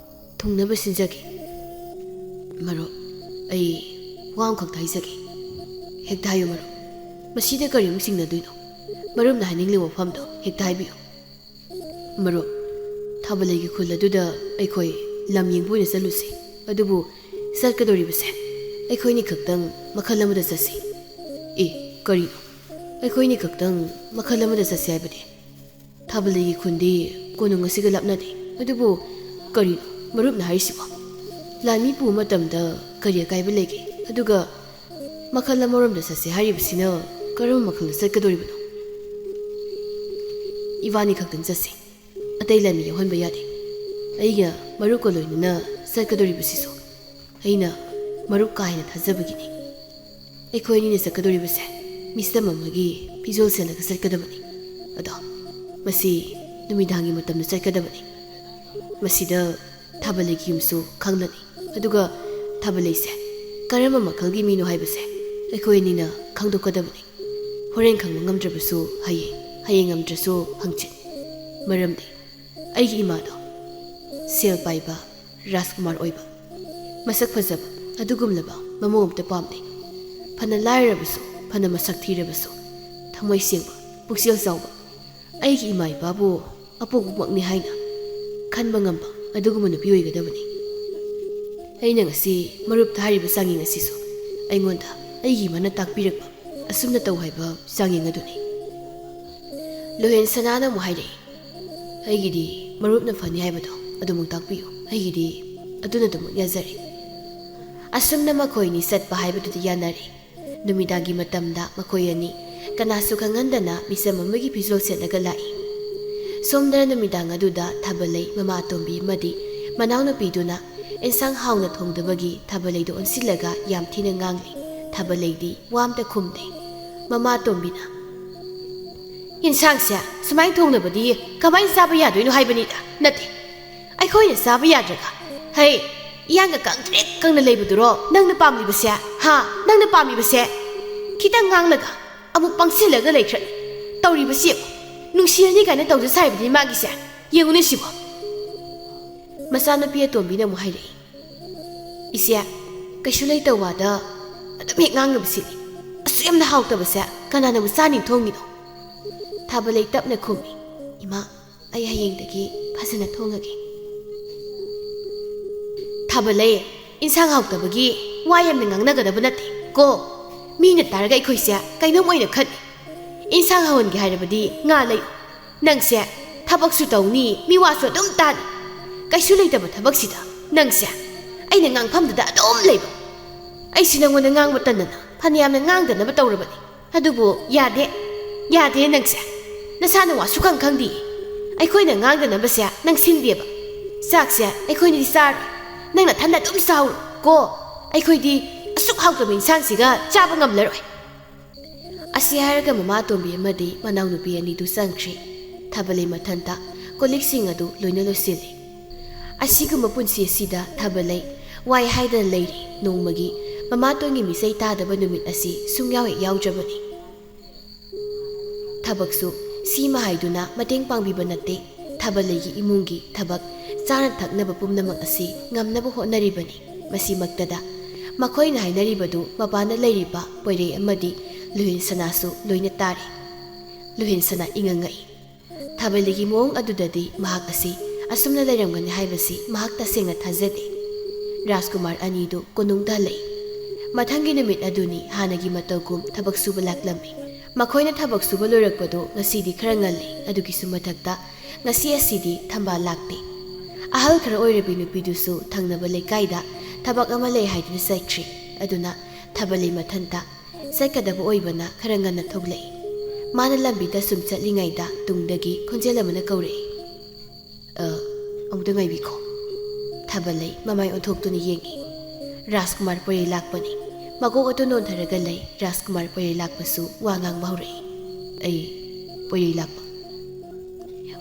ꯊꯨꯡꯅꯕ ꯁꯤꯟꯖꯒꯦ꯫ ꯃꯔꯨꯞ, ꯑꯩ ꯋꯥ ꯑꯃꯈꯛꯇ ꯍꯥꯏꯖꯒꯦ꯫ ꯍꯦꯛꯇ ꯍꯥꯏꯌꯨ ꯃꯔꯨꯞ꯫ ꯃꯁꯤꯗ ꯀꯔꯤꯃꯨꯛ ꯆꯤꯡꯅꯗꯣꯏꯅꯣ? ꯃꯔꯨꯞꯅ ꯍꯥꯏꯅꯤꯡꯂꯤꯕ ꯋꯥꯐꯝꯗꯣ ꯍꯦꯛꯇ ꯍꯥꯏꯕꯤꯌꯨ꯫ ꯃꯔꯨꯞ, ꯊꯥꯕꯂꯩꯒꯤ ꯈꯨꯜ ꯑꯗꯨꯗ ꯑꯩꯈꯣꯏ ꯂꯝ ꯌꯦꯡꯕ ꯑꯣꯏꯅ ꯆꯠꯂꯨꯁꯤ꯫ ꯑꯗꯨꯕꯨ ꯆꯠꯀꯗꯧꯔꯤꯕꯁꯦ ꯑꯩꯈꯣꯏꯅꯤ ꯈꯛꯇꯪ ꯃꯈꯜ ꯑꯃꯗ ꯆꯠꯁꯤ꯫ ꯑꯦ, ꯀꯔꯤꯅꯣ? ꯑꯩꯈꯣꯏꯅꯤ ꯈꯛꯇꯪ ꯃꯈꯜ ꯑꯃꯗ ꯆꯠꯁꯤ ꯍꯥꯏꯕꯗꯤ? ꯊꯥꯕꯂꯩꯒꯤ ꯈꯨꯟꯗꯤ ꯀꯣꯅꯨꯡ ꯑꯁꯤꯒ ꯂꯥꯞꯅꯗꯦ꯫ ꯑꯗꯨꯕꯨ ꯀꯔꯤꯅꯣ ꯃꯔꯨꯞꯅ ꯍꯥꯏꯔꯤꯁꯤꯕꯣ? ꯂꯥꯟꯃꯤ ꯄꯨꯕ ꯃꯇꯝꯗ ꯀꯔꯤ ꯑꯀꯥꯏꯕ ꯂꯩꯒꯦ? ꯑꯗꯨꯒ ꯃꯈꯜ ꯑꯃꯔꯣꯝꯗ ꯆꯠꯁꯦ ꯍꯥꯏꯔꯤꯕꯁꯤꯅ ꯀꯔꯝꯕ ꯃꯈꯜꯗ ꯆꯠꯀꯗꯧꯔꯤꯕꯅꯣ? ꯏꯕꯥꯅꯤ ꯈꯛꯇꯪ ꯆꯠꯁꯤ꯫ ꯑꯇꯩ ꯂꯥꯟꯃꯤ ꯌꯥꯎꯍꯟꯕ ꯌꯥꯗꯦ꯫ ꯑꯩꯒ ꯃꯔꯨꯞꯀ ꯂꯣꯏꯅꯅ ꯆꯠꯀꯗꯧꯔꯤꯕꯁꯤꯁꯨ ꯑꯩꯅ ꯃꯔꯨꯞ ꯀꯥ ꯍꯦꯟꯅ ꯊꯥꯖꯕꯒꯤꯅꯤ꯫ ꯑꯩꯈꯣꯏ ꯑꯅꯤꯅ ꯆꯠꯀꯗꯧꯔꯤꯕꯁꯦ ꯃꯤꯆꯝ ꯑꯃꯒꯤ ꯐꯤꯖꯣꯜ ꯁꯦꯠꯂꯒ ꯆꯠꯀꯗꯕꯅꯤ꯫ ꯑꯗꯣ ꯃꯁꯤ ꯅꯨꯃꯤꯗꯥꯡꯒꯤ ꯃꯇꯝꯗ ꯆꯠꯀꯗꯕꯅꯤ꯫ ꯃꯁꯤꯗ ꯊꯥꯕꯂꯩꯒꯤ ꯌꯨꯝꯁꯨ ꯈꯪꯂꯅꯤ꯫ ꯑꯗꯨꯒ ꯊꯥꯕꯂꯩꯁꯦ ꯀꯔꯝꯕ ꯃꯈꯜꯒꯤ ꯃꯤꯅꯣ ꯍꯥꯏꯕꯁꯦ ꯑꯩꯈꯣꯏ ꯑꯅꯤꯅ ꯈꯪꯗꯣꯛꯀꯗꯕꯅꯤ꯫ ꯍꯣꯔꯦꯟ ꯈꯪꯕ ꯉꯝꯗ꯭ꯔꯕꯁꯨ ꯍꯌꯦꯡ, ꯍꯌꯦꯡ ꯉꯝꯗ꯭ꯔꯁꯨ ꯍꯪꯆꯤꯠ꯫ ꯃꯔꯝꯗꯤ ꯑꯩꯒꯤ ꯏꯃꯥꯗꯣ ꯁꯦꯜ ꯄꯥꯏꯕ ꯔꯥꯖꯀꯨꯃꯥꯔ ꯑꯣꯏꯕ, ꯃꯁꯛ ꯐꯖꯕ ꯑꯗꯨꯒꯨꯝꯂꯕ ꯃꯃꯧ ꯑꯝꯇ ꯄꯥꯝꯗꯦ꯫ ꯐꯅ ꯂꯥꯏꯔꯕꯁꯨ, ꯐꯅ ꯃꯁꯛ ꯊꯤꯔꯕꯁꯨ, ꯊꯃꯣꯏ ꯁꯦꯡꯕ, ꯄꯨꯛꯆꯦꯜ ꯆꯥꯎꯕ, ꯑꯩꯒꯤ ꯏꯃꯥ ꯏꯄꯥꯕꯨ ꯑꯄꯣꯛꯄꯃꯛꯅꯤ ꯍꯥꯏꯅ ꯈꯟꯕ ꯉꯝꯕ ꯑꯗꯨꯒꯨꯝꯕ ꯅꯨꯄꯤ ꯑꯣꯏꯒꯗꯕꯅꯤ꯫ ꯑꯩꯅ ꯉꯁꯤ ꯃꯔꯨꯞꯇ ꯍꯥꯏꯔꯤꯕ ꯆꯥꯡꯌꯦꯡ ꯑꯁꯤꯁꯨ ꯑꯩꯉꯣꯟꯗ ꯑꯩꯒꯤ ꯏꯃꯥꯅ ꯇꯥꯛꯄꯤꯔꯛꯄ ꯑꯁꯨꯝꯅ ꯇꯧ ꯍꯥꯏꯕ ꯆꯥꯡꯌꯦꯡ ꯑꯗꯨꯅꯤ꯫ ꯂꯣꯍꯦꯟ ꯁꯅꯥꯅ ꯑꯃꯨꯛ ꯍꯥꯏꯔꯛꯏ, "ꯑꯩꯒꯤꯗꯤ ꯃꯔꯨꯞꯅ ꯐꯅꯤ ꯍꯥꯏꯕꯗꯣ ꯑꯗꯨꯃꯛ ꯇꯥꯛꯄꯤꯌꯨ, ꯑꯩꯒꯤꯗꯤ ꯑꯗꯨꯅ ꯑꯗꯨꯃꯛ ꯌꯥꯖꯔꯦ"꯫ ꯑꯁꯨꯝꯅ ꯃꯈꯣꯏꯅꯤ ꯆꯠꯄ ꯍꯥꯏꯕꯗꯨꯗꯤ ꯌꯥꯅꯔꯦ꯫ ꯅꯨꯃꯤꯗꯥꯡꯒꯤ ꯃꯇꯝꯗ ꯃꯈꯣꯏ ꯑꯅꯤ ꯀꯅꯥꯁꯨ ꯈꯪꯍꯟꯗꯅ ꯃꯤꯆꯝ ꯑꯃꯒꯤ ꯐꯤꯖꯣꯜ ꯁꯦꯠꯂꯒ ꯂꯥꯛꯏ꯫ ꯁꯣꯝꯗꯅ ꯅꯨꯃꯤꯗꯥꯡ ꯑꯗꯨꯗ ꯊꯥꯕꯜꯂꯩ ꯃꯃꯥ ꯑꯇꯣꯝꯕꯤ ꯑꯃꯗꯤ ꯃꯅꯥꯎꯅꯨꯄꯤꯗꯨꯅ ꯑꯦꯟꯁꯥꯡ ꯍꯥꯎꯅ ꯊꯣꯡꯗꯕꯒꯤ ꯊꯥꯕꯜꯂꯩꯗꯨ ꯑꯣꯟꯁꯤꯜꯂꯒ ꯌꯥꯝ ꯊꯤꯅ ꯉꯥꯡꯂꯤ꯫ ꯊꯥꯕꯜꯂꯩꯗꯤ ꯋꯥ ꯑꯝꯇ ꯈꯨꯝꯗꯦ꯫ ꯃꯃꯥ ꯑꯇꯣꯝꯕꯤꯅ, "ꯏꯟꯁꯥꯡꯁꯦ ꯁꯨꯃꯥꯏꯅ ꯊꯣꯡꯅꯕꯗꯤ ꯀꯃꯥꯏꯅ ꯆꯥꯕ ꯌꯥꯗꯣꯏꯅꯣ ꯍꯥꯏꯕꯅꯤꯗ? ꯅꯠꯇꯦ, ꯑꯩꯈꯣꯏꯅ ꯆꯥꯕ ꯌꯥꯗ꯭ꯔꯒ, ꯍꯩ, ꯏꯌꯥꯡꯒ ꯀꯪꯇ꯭ꯔꯤꯛ ꯀꯪꯅ ꯂꯩꯕꯗꯨꯔꯣ ꯅꯪꯅ ꯄꯥꯝꯂꯤꯕꯁꯦ? ꯍꯥ? ꯅꯪꯅ ꯄꯥꯝꯂꯤꯕꯁꯦ?" ꯈꯤꯇꯪ ꯉꯥꯡꯂꯒ ꯑꯃꯨꯛ ꯄꯪꯁꯤꯜꯂꯒ ꯂꯩꯈ꯭ꯔꯅꯤ꯫ ꯇꯧꯔꯤꯕꯁꯤ ꯌꯦꯡꯉꯨ꯫ ꯅꯨꯡꯁꯤꯔꯅꯤ ꯀꯥꯏꯅ ꯇꯧꯖ ꯁꯥꯏꯕꯅꯤ ꯃꯥꯒꯤꯁꯦ꯫ ꯌꯦꯡꯉꯨꯅꯦ ꯁꯤꯕꯣ꯫ ꯃꯆꯥꯅꯨꯄꯤ ꯑꯇꯣꯝꯕꯤꯅ ꯑꯃꯨꯛ ꯍꯥꯏꯔꯛꯏ, "ꯏꯆꯦ, ꯀꯩꯁꯨ ꯂꯩꯇꯕ ꯋꯥꯗ ꯑꯗꯨꯝ ꯍꯦꯛ ꯉꯥꯡꯅꯕꯁꯤꯗꯤ ꯑꯁꯨꯛ ꯌꯥꯝꯅ ꯍꯥꯎꯇꯕꯁꯦ ꯀꯅꯥꯅꯕꯨ ꯆꯥꯅꯤꯡ ꯊꯣꯡꯉꯤꯅꯣ?" ꯊꯥꯕꯂꯩ ꯇꯞꯅ ꯈꯨꯝꯃꯤ, "ꯏꯃꯥ, ꯑꯩ ꯍꯌꯦꯡꯗꯒꯤ ꯐꯖꯅ ꯊꯣꯡꯉꯒꯦ꯫" ꯊꯥꯕꯂꯩ, ꯏꯟꯁꯥꯡ ꯍꯥꯎꯇꯕꯒꯤ ꯋꯥ ꯌꯥꯝꯅ ꯉꯥꯡꯅꯒꯗꯕ ꯅꯠꯇꯦ ꯀꯣ꯫ ꯃꯤꯅ ꯇꯥꯔꯒ ꯑꯩꯈꯣꯏꯁꯦ ꯀꯩꯅꯣꯝ ꯑꯣꯏꯅ ꯈꯟꯅꯤ꯫ ꯏꯟꯁꯥꯡ ꯍꯥꯎꯍꯟꯒꯦ ꯍꯥꯏꯔꯕꯗꯤ ꯉꯥ ꯂꯩꯌꯨ꯫ ꯅꯪꯁꯦ ꯊꯕꯛꯁꯨ ꯇꯧꯅꯤ, ꯃꯤꯋꯥꯁꯨ ꯑꯗꯨꯝ ꯇꯥꯅꯤ꯫ ꯀꯩꯁꯨ ꯂꯩꯇꯕ ꯊꯕꯛꯁꯤꯗ ꯅꯪꯁꯦ ꯑꯩꯅ ꯉꯥꯡꯐꯝꯗꯨꯗ ꯑꯗꯨꯝ ꯂꯩꯕ꯫ ꯑꯩꯁꯤ ꯅꯪꯉꯣꯟꯗ ꯉꯥꯡꯕ ꯇꯟꯅꯅ ꯐꯅꯌꯥꯝꯅ ꯉꯥꯡꯗꯅꯕ ꯇꯧꯔꯕꯅꯤ꯫ ꯑꯗꯨꯕꯨ ꯌꯥꯗꯦ, ꯌꯥꯗꯦ ꯅꯪꯁꯦ꯫ ꯅꯁꯥꯅ ꯋꯥ ꯁꯨꯈꯪ ꯈꯪꯗꯦ꯫ ꯑꯩꯈꯣꯏꯅ ꯉꯥꯡꯗꯅꯕꯁꯦ ꯅꯪ ꯁꯤꯟꯗꯦꯕ꯫ ꯆꯥꯛꯁꯦ ꯑꯩꯈꯣꯏꯅꯗꯤ ꯆꯥꯔꯣꯏ꯫ ꯅꯪ ꯅꯊꯟꯗ ꯑꯗꯨꯝ ꯆꯥꯎꯔꯣ ꯀꯣ꯫ ꯑꯩꯈꯣꯏꯗꯤ ꯑꯁꯨꯛ ꯍꯥꯎꯇꯕ ꯏꯟꯁꯥꯡꯁꯤꯒ ꯆꯥꯕ ꯉꯝꯂꯔꯣꯏ꯫ ꯑꯁꯤ ꯍꯥꯏꯔꯒ ꯃꯃꯥ ꯑꯇꯣꯝꯕꯤ ꯑꯃꯗꯤ ꯃꯅꯥꯎꯅꯨꯄꯤ ꯑꯅꯤꯗꯨ ꯆꯪꯈ꯭ꯔꯦ꯫ ꯊꯥꯕꯂꯩ ꯃꯊꯟꯇ ꯀꯣꯜꯂꯤꯛꯁꯤꯡ ꯑꯗꯨ ꯂꯣꯏꯅ ꯂꯣꯏꯁꯤꯜꯂꯤ꯫ ꯑꯁꯤꯒꯨꯝꯕ ꯄꯨꯟꯁꯤ ꯑꯁꯤꯗ ꯊꯥꯕꯂꯩ ꯋꯥꯏ ꯍꯥꯏꯗꯅ ꯂꯩꯔꯤ꯫ ꯅꯣꯡꯃꯒꯤ ꯃꯃꯥꯇꯣꯟꯒꯤ ꯃꯤꯆꯩ ꯇꯥꯗꯕ ꯅꯨꯃꯤꯠ ꯑꯁꯤ ꯁꯨꯡꯌꯥꯎ ꯍꯦꯛ ꯌꯥꯎꯗ꯭ꯔꯕꯅꯤ꯫ ꯊꯕꯛꯁꯨ ꯁꯤꯃ ꯍꯥꯏꯗꯨꯅ ꯃꯇꯦꯡ ꯄꯥꯡꯕꯤꯕ ꯅꯠꯇꯦ꯫ ꯊꯥꯕꯂꯩꯒꯤ ꯏꯃꯨꯡꯒꯤ ꯊꯕꯛ, ꯆꯥꯅ ꯊꯛꯅꯕ ꯄꯨꯝꯅꯃꯛ ꯑꯁꯤ ꯉꯝꯅꯕ ꯍꯣꯠꯅꯔꯤꯕꯅꯤ꯫ ꯃꯁꯤꯃꯛꯇꯗ ꯃꯈꯣꯏꯅ ꯍꯥꯏꯅꯔꯤꯕꯗꯨ ꯃꯄꯥꯟꯗ ꯂꯩꯔꯤꯕ ꯄꯣꯏꯔꯩ ꯑꯃꯗꯤ ꯂꯨꯍꯦꯟꯁꯅꯥꯁꯨ ꯂꯣꯏꯅ ꯇꯥꯔꯤ꯫ ꯂꯨꯍꯦꯟꯁꯅꯥ ꯏꯉꯛ ꯉꯛꯏ꯫ ꯊꯥꯕꯂꯩꯒꯤ ꯃꯑꯣꯡ ꯑꯗꯨꯗꯗꯤ ꯃꯍꯥꯛ ꯑꯁꯤ ꯑꯁꯨꯝꯅ ꯂꯩꯔꯝꯒꯅꯤ ꯍꯥꯏꯕꯁꯤ ꯃꯍꯥꯛ ꯇꯁꯦꯡꯅ ꯊꯥꯖꯗꯦ꯫ ꯔꯥꯖꯀꯨꯃꯥꯔ ꯑꯅꯤꯗꯨ ꯀꯣꯅꯨꯡꯗ ꯍꯜꯂꯛꯏ꯫ ꯃꯊꯪꯒꯤ ꯅꯨꯃꯤꯠ ꯑꯗꯨꯅꯤ ꯍꯥꯟꯅꯒꯤ ꯃꯇꯧꯒꯨꯝ ꯊꯕꯛ ꯁꯨꯕ ꯂꯥꯛꯂꯝꯃꯤ꯫ ꯃꯈꯣꯏꯅ ꯊꯕꯛ ꯁꯨꯕ ꯂꯣꯏꯔꯛꯄꯗꯨ ꯉꯁꯤꯗꯤ ꯈꯔ ꯉꯜꯂꯤ꯫ ꯑꯗꯨꯒꯤꯁꯨ ꯃꯊꯛꯇ ꯉꯁꯤ ꯑꯁꯤꯗꯤ ꯊꯝꯕꯥꯜ ꯂꯥꯛꯇꯦ꯫ ꯑꯍꯜ ꯈꯔ ꯑꯣꯏꯔꯕꯤ ꯅꯨꯄꯤꯗꯨꯁꯨ ꯊꯪꯅꯕ ꯂꯩꯀꯥꯏꯗ ꯊꯕꯛ ꯑꯃ ꯂꯩ ꯍꯥꯏꯗꯨꯅ ꯆꯠꯈ꯭ꯔꯤ꯫ ꯑꯗꯨꯅ ꯊꯥꯕꯂꯩ ꯃꯊꯟꯇ ꯆꯠꯀꯗꯕ ꯑꯣꯏꯕꯅ ꯈꯔ ꯉꯟꯅ ꯊꯣꯛꯂꯛꯏ꯫ ꯃꯥꯅ ꯂꯝꯕꯤꯗ ꯁꯨꯝ ꯆꯠꯂꯤꯉꯩꯗ ꯇꯨꯡꯗꯒꯤ ꯈꯣꯟꯖꯦꯜ ꯑꯃꯅ ꯀꯧꯔꯛꯏ꯫ "ꯑ, ꯑꯃꯨꯛꯇ ꯉꯥꯏꯕꯤꯈꯣ꯫" ꯊꯥꯕꯂꯩ ꯃꯃꯥꯏ ꯑꯣꯟꯊꯣꯛꯇꯨꯅ ꯌꯦꯡꯉꯤ꯫ ꯔꯥꯖꯀꯨꯃꯥꯔ ꯄꯣꯏꯔꯩ ꯂꯥꯛꯄꯅꯤ꯫ ꯃꯀꯣꯛ ꯑꯗꯨ ꯅꯣꯟꯊꯔꯒ ꯂꯩ꯫ ꯔꯥꯖꯀꯨꯃꯥꯔ ꯄꯣꯏꯔꯩ ꯂꯥꯛꯄꯁꯨ ꯋꯥ ꯉꯥꯡꯕ ꯍꯧꯔꯛꯏ꯫ "ꯑꯩ ꯄꯣꯏꯔꯩ ꯂꯥꯛꯄ꯫"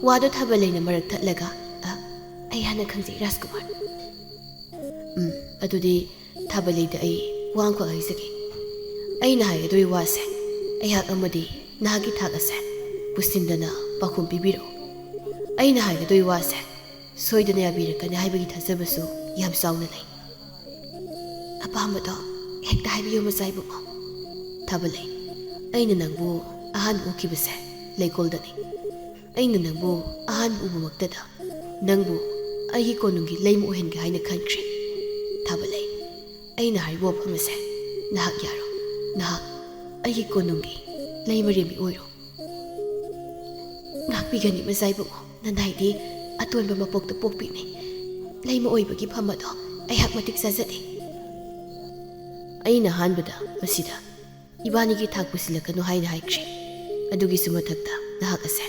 ꯋꯥꯗꯣ ꯊꯥꯕꯂꯩꯅ ꯃꯔꯛ ꯊꯠꯂꯒ, "ꯑ, ꯑꯩ ꯍꯥꯟꯅ ꯈꯪꯖꯩ, ꯔꯥꯖꯀꯨꯃꯥꯔ꯫" "ꯎꯝ, ꯑꯗꯨꯗꯤ ꯊꯥꯕꯂꯩꯗ ꯑꯩ ꯋꯥ ꯑꯃꯈꯛ ꯍꯥꯏꯖꯒꯦ꯫ ꯑꯩꯅ ꯍꯥꯏꯒꯗꯧꯔꯤ ꯋꯥꯁꯦ ꯑꯩꯍꯥꯛ ꯑꯃꯗꯤ ꯅꯍꯥꯛꯀꯤ ꯊꯥꯛ ꯑꯁꯦ ꯄꯨꯁꯤꯟꯗꯅ ꯄꯥꯎꯈꯨꯝ ꯄꯤꯕꯤꯔꯛꯎ꯫ ꯑꯩꯅ ꯍꯥꯏꯒꯗꯧꯔꯤ ꯋꯥꯁꯦ ꯁꯣꯏꯗꯅ ꯌꯥꯕꯤꯔꯛꯀꯅꯤ ꯍꯥꯏꯕꯒꯤ ꯊꯥꯖꯕꯁꯨ ꯌꯥꯝ ꯆꯥꯎꯅ ꯂꯩ꯫" "ꯑꯄꯥꯝꯕꯗꯣ ꯍꯦꯛꯇ ꯍꯥꯏꯕꯤꯌꯨ, ꯃꯆꯥ ꯏꯕꯨꯡꯉꯣ꯫" "ꯊꯥꯕꯂꯩ, ꯑꯩꯅ ꯅꯪꯕꯨ ꯑꯍꯥꯟꯕ ꯎꯈꯤꯕꯁꯦ ꯂꯩꯀꯣꯜꯗꯅꯤ꯫ ꯑꯩꯅ ꯅꯪꯕꯨ ꯑꯍꯥꯟꯕ ꯎꯕꯃꯛꯇꯗ ꯅꯪꯕꯨ ꯑꯩꯒꯤ ꯀꯣꯅꯨꯡꯒꯤ ꯂꯩꯃ ꯑꯣꯏꯍꯟꯒꯦ ꯍꯥꯏꯅ ꯈꯟꯈ꯭ꯔꯦ꯫ ꯊꯥꯕꯂꯩ, ꯑꯩꯅ ꯍꯥꯏꯔꯤꯕ ꯋꯥꯐꯝ ꯑꯁꯦ ꯅꯍꯥꯛ ꯌꯥꯔꯣ꯫ ꯅꯍꯥꯛ ꯑꯩꯒꯤ ꯀꯣꯅꯨꯡꯒꯤ ꯂꯩꯃ ꯔꯦꯝꯕꯤ ꯑꯣꯏꯔꯣ꯫" "ꯉꯥꯛꯄꯤꯒꯅꯤ, ꯃꯆꯥ ꯏꯕꯨꯡꯉꯣ꯫ ꯅꯅꯥꯏꯗꯤ ꯑꯇꯣꯟꯕ ꯃꯄꯣꯛꯇ ꯄꯣꯛꯄꯤꯅꯤ꯫ ꯂꯩꯃ ꯑꯣꯏꯕꯒꯤ ꯐꯝ ꯑꯗꯣ ꯑꯩꯍꯥꯛ ꯃꯇꯤꯛ ꯆꯥꯖꯗꯦ꯫" "ꯑꯩꯅ ꯑꯍꯥꯟꯕꯗ ꯃꯁꯤꯗ ꯏꯕꯥꯅꯤꯒꯤ ꯊꯥꯛ ꯄꯨꯁꯤꯜꯂꯛꯀꯅꯨ ꯍꯥꯏꯅ ꯍꯥꯏꯈ꯭ꯔꯦ꯫ ꯑꯗꯨꯒꯤꯁꯨ ꯃꯊꯛꯇ ꯅꯍꯥꯛ ꯑꯁꯦ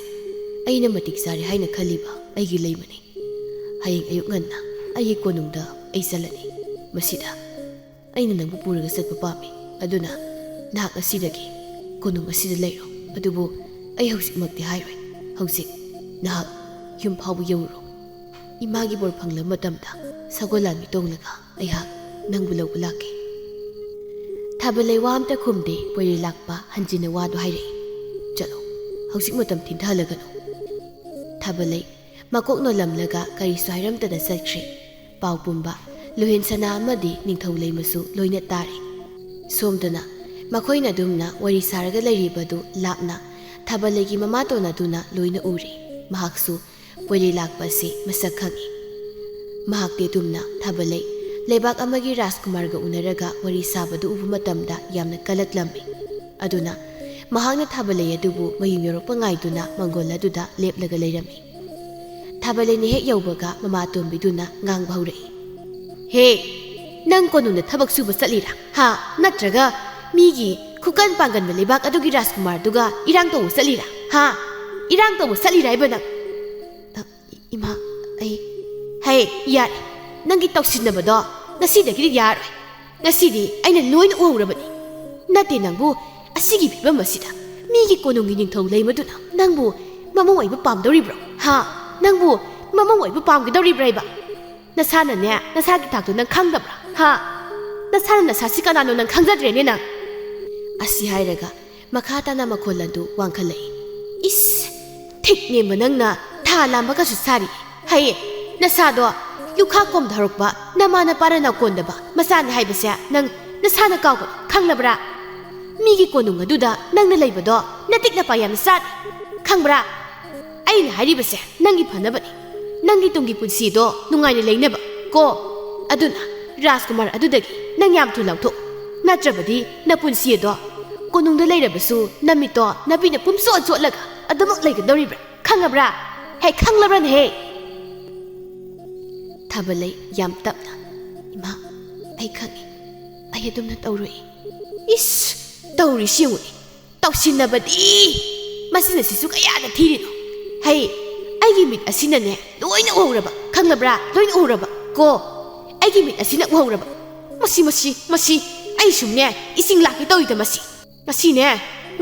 ꯑꯩꯅ ꯃꯇꯤꯛ ꯆꯥꯔꯦ ꯍꯥꯏꯅ ꯈꯜꯂꯤꯕ ꯑꯩꯒꯤ ꯂꯩꯃꯅꯤ꯫ ꯍꯌꯦꯡ ꯑꯌꯨꯛ ꯉꯟꯅ ꯑꯩꯒꯤ ꯀꯣꯅꯨꯡꯗ ꯑꯩ ꯆꯠꯂꯅꯤ꯫ ꯃꯁꯤꯗ ꯑꯩꯅ ꯅꯪꯕꯨ ꯄꯨꯔꯒ ꯆꯠꯄ ꯄꯥꯝꯃꯤ꯫ ꯑꯗꯨꯅ ꯅꯍꯥꯛ ꯉꯁꯤꯗꯒꯤ ꯀꯣꯅꯨꯡ ꯑꯁꯤꯗ ꯂꯩꯔꯣ꯫ ꯑꯗꯨꯕꯨ ꯑꯩ ꯍꯧꯖꯤꯛꯃꯛꯇꯤ ꯍꯥꯏꯔꯣꯏ꯫ ꯍꯧꯖꯤꯛ ꯅꯍꯥꯛ ꯌꯨꯝ ꯐꯥꯎꯕ ꯌꯧꯔꯨꯔꯣ꯫ ꯏꯃꯥꯒꯤ ꯕꯣꯔ ꯐꯪꯂꯕ ꯃꯇꯝꯗ ꯁꯒꯣꯜ ꯂꯥꯟꯃꯤ ꯇꯣꯡꯂꯒ ꯑꯩꯍꯥꯛ ꯅꯪꯕꯨ ꯂꯧꯕ ꯂꯥꯛꯀꯦ꯫" ꯊꯥꯕꯂꯩ ꯋꯥ ꯑꯝꯇ ꯈꯨꯝꯗꯦ꯫ ꯄꯣꯏꯔꯩ ꯂꯥꯛꯄ ꯍꯟꯖꯤꯟꯅ ꯋꯥꯗꯨ ꯍꯥꯏꯔꯛꯏ꯫ "ꯆꯠꯂꯣ, ꯍꯧꯖꯤꯛ ꯃꯇꯝ ꯊꯤꯟꯊꯍꯜꯂꯒꯅꯨ꯫" ꯊꯥꯕꯂꯩ ꯃꯀꯣꯛ ꯅꯣꯜꯂꯝꯂꯒ ꯀꯔꯤꯁꯨ ꯍꯥꯏꯔꯝꯗꯅ ꯆꯠꯈ꯭ꯔꯦ꯫ ꯄꯥꯎ ꯄꯨꯝꯕ ꯂꯨꯍꯦꯟ ꯁꯅꯥ ꯑꯃꯗꯤ ꯅꯤꯡꯊꯧ ꯂꯩꯃꯁꯨ ꯂꯣꯏꯅ ꯇꯥꯔꯦ꯫ ꯁꯣꯝꯗꯅ ꯃꯈꯣꯏꯅ ꯑꯗꯨꯝꯅ ꯋꯥꯔꯤ ꯁꯥꯔꯒ ꯂꯩꯔꯤꯕꯗꯨ ꯂꯥꯞꯅ ꯊꯥꯕꯂꯩꯒꯤ ꯃꯃꯥꯇꯣꯟ ꯑꯗꯨꯅ ꯂꯣꯏꯅ ꯎꯔꯦ꯫ ꯃꯍꯥꯛꯁꯨ ꯄꯣꯏꯔꯩ ꯂꯥꯛꯄ ꯑꯁꯤ ꯃꯁꯛ ꯈꯪꯏ꯫ ꯃꯍꯥꯛꯇꯤ ꯑꯗꯨꯝꯅ ꯊꯥꯕꯂꯩ ꯂꯩꯕꯥꯛ ꯑꯃꯒꯤ ꯔꯥꯖꯀꯨꯃꯥꯔꯒ ꯎꯅꯔꯒ ꯋꯥꯔꯤ ꯁꯥꯕꯗꯨ ꯎꯕ ꯃꯇꯝꯗ ꯌꯥꯝꯅ ꯀꯂꯛꯂꯝꯃꯤ꯫ ꯑꯗꯨꯅ ꯃꯍꯥꯛꯅ ꯊꯥꯕꯂꯩ ꯑꯗꯨꯕꯨ ꯃꯌꯨꯝ ꯌꯧꯔꯛꯄ ꯉꯥꯏꯗꯨꯅ ꯃꯪꯒꯣꯜ ꯑꯗꯨꯗ ꯂꯦꯞꯂꯒ ꯂꯩꯔꯝꯃꯤ꯫ ꯊꯥꯕꯂꯩꯅ ꯍꯦꯛ ꯌꯧꯕꯒ ꯃꯃꯥ ꯑꯇꯣꯝꯕꯤꯗꯨꯅ ꯉꯥꯡꯕ ꯍꯧꯔꯛꯏ꯫ "ꯍꯦ, ꯅꯪ ꯀꯣꯅꯨꯡꯗ ꯊꯕꯛ ꯁꯨꯕ ꯆꯠꯂꯤꯔꯥ? ꯍꯥ? ꯅꯠꯇ꯭ꯔꯒ ꯃꯤꯒꯤ ꯈꯨꯀꯟ ꯄꯥꯡꯒꯟꯕ ꯂꯩꯕꯥꯛ ꯑꯗꯨꯒꯤ ꯔꯥꯖꯀꯨꯃꯥꯔꯗꯨꯒ ꯏꯔꯥꯡ ꯇꯧꯕ ꯆꯠꯂꯤꯔꯥ? ꯍꯥ? ꯏꯔꯥꯡ ꯇꯧꯕ ꯆꯠꯂꯤꯔꯥ ꯍꯥꯏꯕ ꯅꯪ? ꯑ, ꯏꯃꯥ, ꯑꯩ, ꯍꯦ, ꯌꯥꯔꯦ꯫ ꯅꯪꯒꯤ ꯇꯧꯁꯤꯟꯅꯕꯗꯣ ꯉꯁꯤꯗꯒꯤꯗꯤ ꯌꯥꯔꯣꯏ꯫ ꯉꯁꯤꯗꯤ ꯑꯩꯅ ꯂꯣꯏꯅ ꯎꯍꯧꯔꯕꯅꯤ꯫ ꯅꯠꯇꯦ ꯅꯪꯕꯨ, ꯑꯁꯤꯒꯤ ꯐꯤꯕꯝ ꯑꯁꯤꯗ ꯃꯤꯒꯤ ꯀꯣꯅꯨꯡꯒꯤ ꯅꯤꯡꯊꯧ ꯂꯩꯃꯗꯨꯅ ꯅꯪꯕꯨ ꯃꯃꯧ ꯑꯣꯏꯕ ꯄꯥꯝꯗꯧꯔꯤꯕ꯭ꯔꯣ? ꯍꯥ? ꯅꯪꯕꯨ ꯃꯃꯧ ꯑꯣꯏꯕ ꯄꯥꯝꯒꯗꯧꯔꯤꯕ꯭ꯔꯥ ꯍꯥꯏꯕ? ꯅꯁꯥꯅꯅꯦ, ꯅꯁꯥꯒꯤ ꯊꯥꯛꯇꯣ ꯅꯪ ꯈꯪꯗꯕ꯭ꯔꯥ? ꯍꯥ? ꯅꯁꯥꯅ ꯅꯁꯥꯁꯤ ꯀꯅꯥꯅꯣ ꯅꯪ ꯈꯪꯖꯗ꯭ꯔꯦꯅꯦ ꯅꯪ? ꯑꯁꯤ ꯍꯥꯏꯔꯒ ꯃꯈꯥ ꯇꯥꯅ ꯃꯈꯣꯜ ꯑꯗꯨ ꯋꯥꯡꯈꯠꯂꯛꯏ꯫ ꯏꯁ! ꯊꯤꯛ ꯅꯦꯝꯕ ꯅꯪꯅ ꯊꯥ ꯂꯥꯝꯕꯒꯁꯨ ꯁꯥꯔꯤ꯫ ꯍꯩ, ꯅꯁꯥꯗꯣ ꯂꯨꯈꯥ ꯀꯣꯝꯗ ꯍꯧꯔꯛꯄ ꯅꯃꯥ ꯅꯄꯥꯅ ꯅꯥꯀꯣꯟꯗꯕ ꯃꯆꯥꯅꯤ ꯍꯥꯏꯕꯁꯦ ꯅꯪ ꯅꯁꯥꯅ ꯀꯥꯎꯒꯅꯨ, ꯈꯪꯂꯕ꯭ꯔꯥ? ꯃꯤꯒꯤ ꯀꯣꯅꯨꯡ ꯑꯗꯨꯗ ꯅꯪꯅ ꯂꯩꯕꯗꯣ ꯅꯇꯤꯛ ꯅꯄꯥ ꯌꯥꯝꯅ ꯆꯥꯗꯦ, ꯈꯪꯕ꯭ꯔꯥ? ꯑꯩꯅ ꯍꯥꯏꯔꯤꯕꯁꯦ ꯅꯪꯒꯤ ꯐꯅꯕꯅꯤ, ꯅꯪꯒꯤ ꯇꯨꯡꯒꯤ ꯄꯨꯟꯁꯤꯗꯣ ꯅꯨꯡꯉꯥꯏꯅ ꯂꯩꯅꯕ ꯀꯣ꯫ ꯑꯗꯨꯅ ꯔꯥꯖꯀꯨꯃꯥꯔ ꯑꯗꯨꯗꯒꯤ ꯅꯪ ꯌꯥꯝ ꯊꯨꯅ ꯂꯥꯞꯊꯣꯛ, ꯅꯠꯇ꯭ꯔꯕꯗꯤ ꯅꯄꯨꯟꯁꯤ ꯑꯗꯣ ꯀꯣꯅꯨꯡꯗ ꯂꯩꯔꯕꯁꯨ ꯅꯃꯤꯠꯇꯣ ꯅꯥꯄꯤꯅ ꯄꯨꯝꯆꯣꯠ ꯆꯣꯠꯂꯒ ꯑꯗꯨꯃꯛ ꯂꯩꯒꯗꯧꯔꯤꯕ꯭ꯔꯥ? ꯈꯪꯉꯕ꯭ꯔꯥ? ꯍꯦ, ꯈꯪꯂꯕ꯭ꯔꯅꯦꯍꯦ? ꯊꯥꯕꯂꯩ ꯌꯥꯝ ꯇꯞꯅ, "ꯏꯃꯥ, ꯑꯩ ꯈꯪꯉꯤ꯫ ꯑꯩ ꯑꯗꯨꯝꯅ ꯇꯧꯔꯣꯏ꯫" ꯏꯁ! ꯇꯧꯔꯤꯁꯤ ꯌꯦꯡꯉꯨꯅꯦ꯫ ꯇꯧꯁꯤꯟꯅꯕꯗꯤ! ꯃꯁꯤꯅ ꯁꯤꯁꯨ ꯀꯌꯥꯗ ꯊꯤꯔꯤꯅꯣ? ꯍꯩ, ꯑꯩꯒꯤ ꯃꯤꯠ ꯑꯁꯤꯅꯅꯦ ꯂꯣꯏꯅ ꯎꯍꯧꯔꯕ, ꯈꯪꯂꯕ꯭ꯔꯥ? ꯂꯣꯏꯅ ꯎꯍꯧꯔꯕ ꯀꯣ꯫ ꯑꯩꯒꯤ ꯃꯤꯠ ꯑꯁꯤꯅ ꯎꯍꯧꯔꯕ꯫ ꯃꯁꯤ, ꯃꯁꯤ, ꯃꯁꯤ! ꯑꯩ ꯁꯨꯝꯅꯦ ꯏꯁꯤꯡ ꯂꯥꯛꯀꯦ ꯇꯧꯔꯤꯗ ꯃꯁꯤ꯫ ꯃꯁꯤꯅꯦ,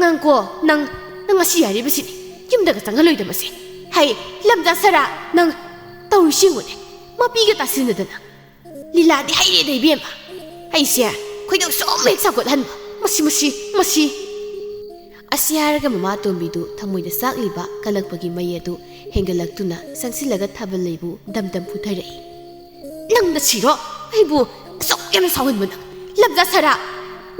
ꯅꯪ ꯀꯣ, ꯅꯪ, ꯅꯪ ꯉꯁꯤ ꯍꯥꯏꯔꯤꯕꯁꯤꯅꯤ꯫ ꯌꯨꯝꯗꯒ ꯆꯪꯍꯜꯂꯣꯏꯗ ꯃꯁꯤ꯫ ꯍꯩ, ꯂꯝꯖꯥ ꯁꯔꯥ, ꯅꯪ ꯇꯧꯔꯤꯁꯤ ꯌꯦꯡꯉꯨꯅꯦ꯫ ꯃꯄꯤꯒ ꯇꯥꯁꯤꯟꯅꯗꯅ꯫ ꯂꯤꯂꯥꯗꯤ ꯍꯩꯔꯦꯗ ꯏꯕꯦꯝꯃ꯫ ꯑꯩꯁꯦ ꯈꯣꯏꯗꯧ ꯁꯨꯝ ꯍꯦꯛ ꯁꯥꯎꯒꯠꯍꯟꯕ꯫ ꯃꯁꯤ, ꯃꯁꯤ, ꯃꯁꯤ꯫ ꯑꯁꯤ ꯍꯥꯏꯔꯒ ꯃꯃꯥ ꯑꯇꯣꯝꯕꯤꯗꯨ ꯊꯃꯣꯏꯗ ꯆꯥꯛꯂꯤꯕ ꯀꯜꯂꯛꯄꯒꯤ ꯃꯩ ꯑꯗꯨ ꯍꯦꯟꯒꯠꯂꯛꯇꯨꯅ ꯆꯪꯁꯤꯜꯂꯒ ꯊꯥꯕꯂꯩꯕꯨ ꯗꯝ ꯗꯝ ꯐꯨꯊꯔꯛꯏ꯫ ꯅꯪꯅ ꯁꯤꯔꯣ? ꯑꯩꯕꯨ ꯑꯁꯨꯛ ꯌꯥꯝꯅ ꯁꯥꯎꯍꯟꯕ ꯅꯪ? ꯂꯝꯖꯥ ꯁꯔꯥ!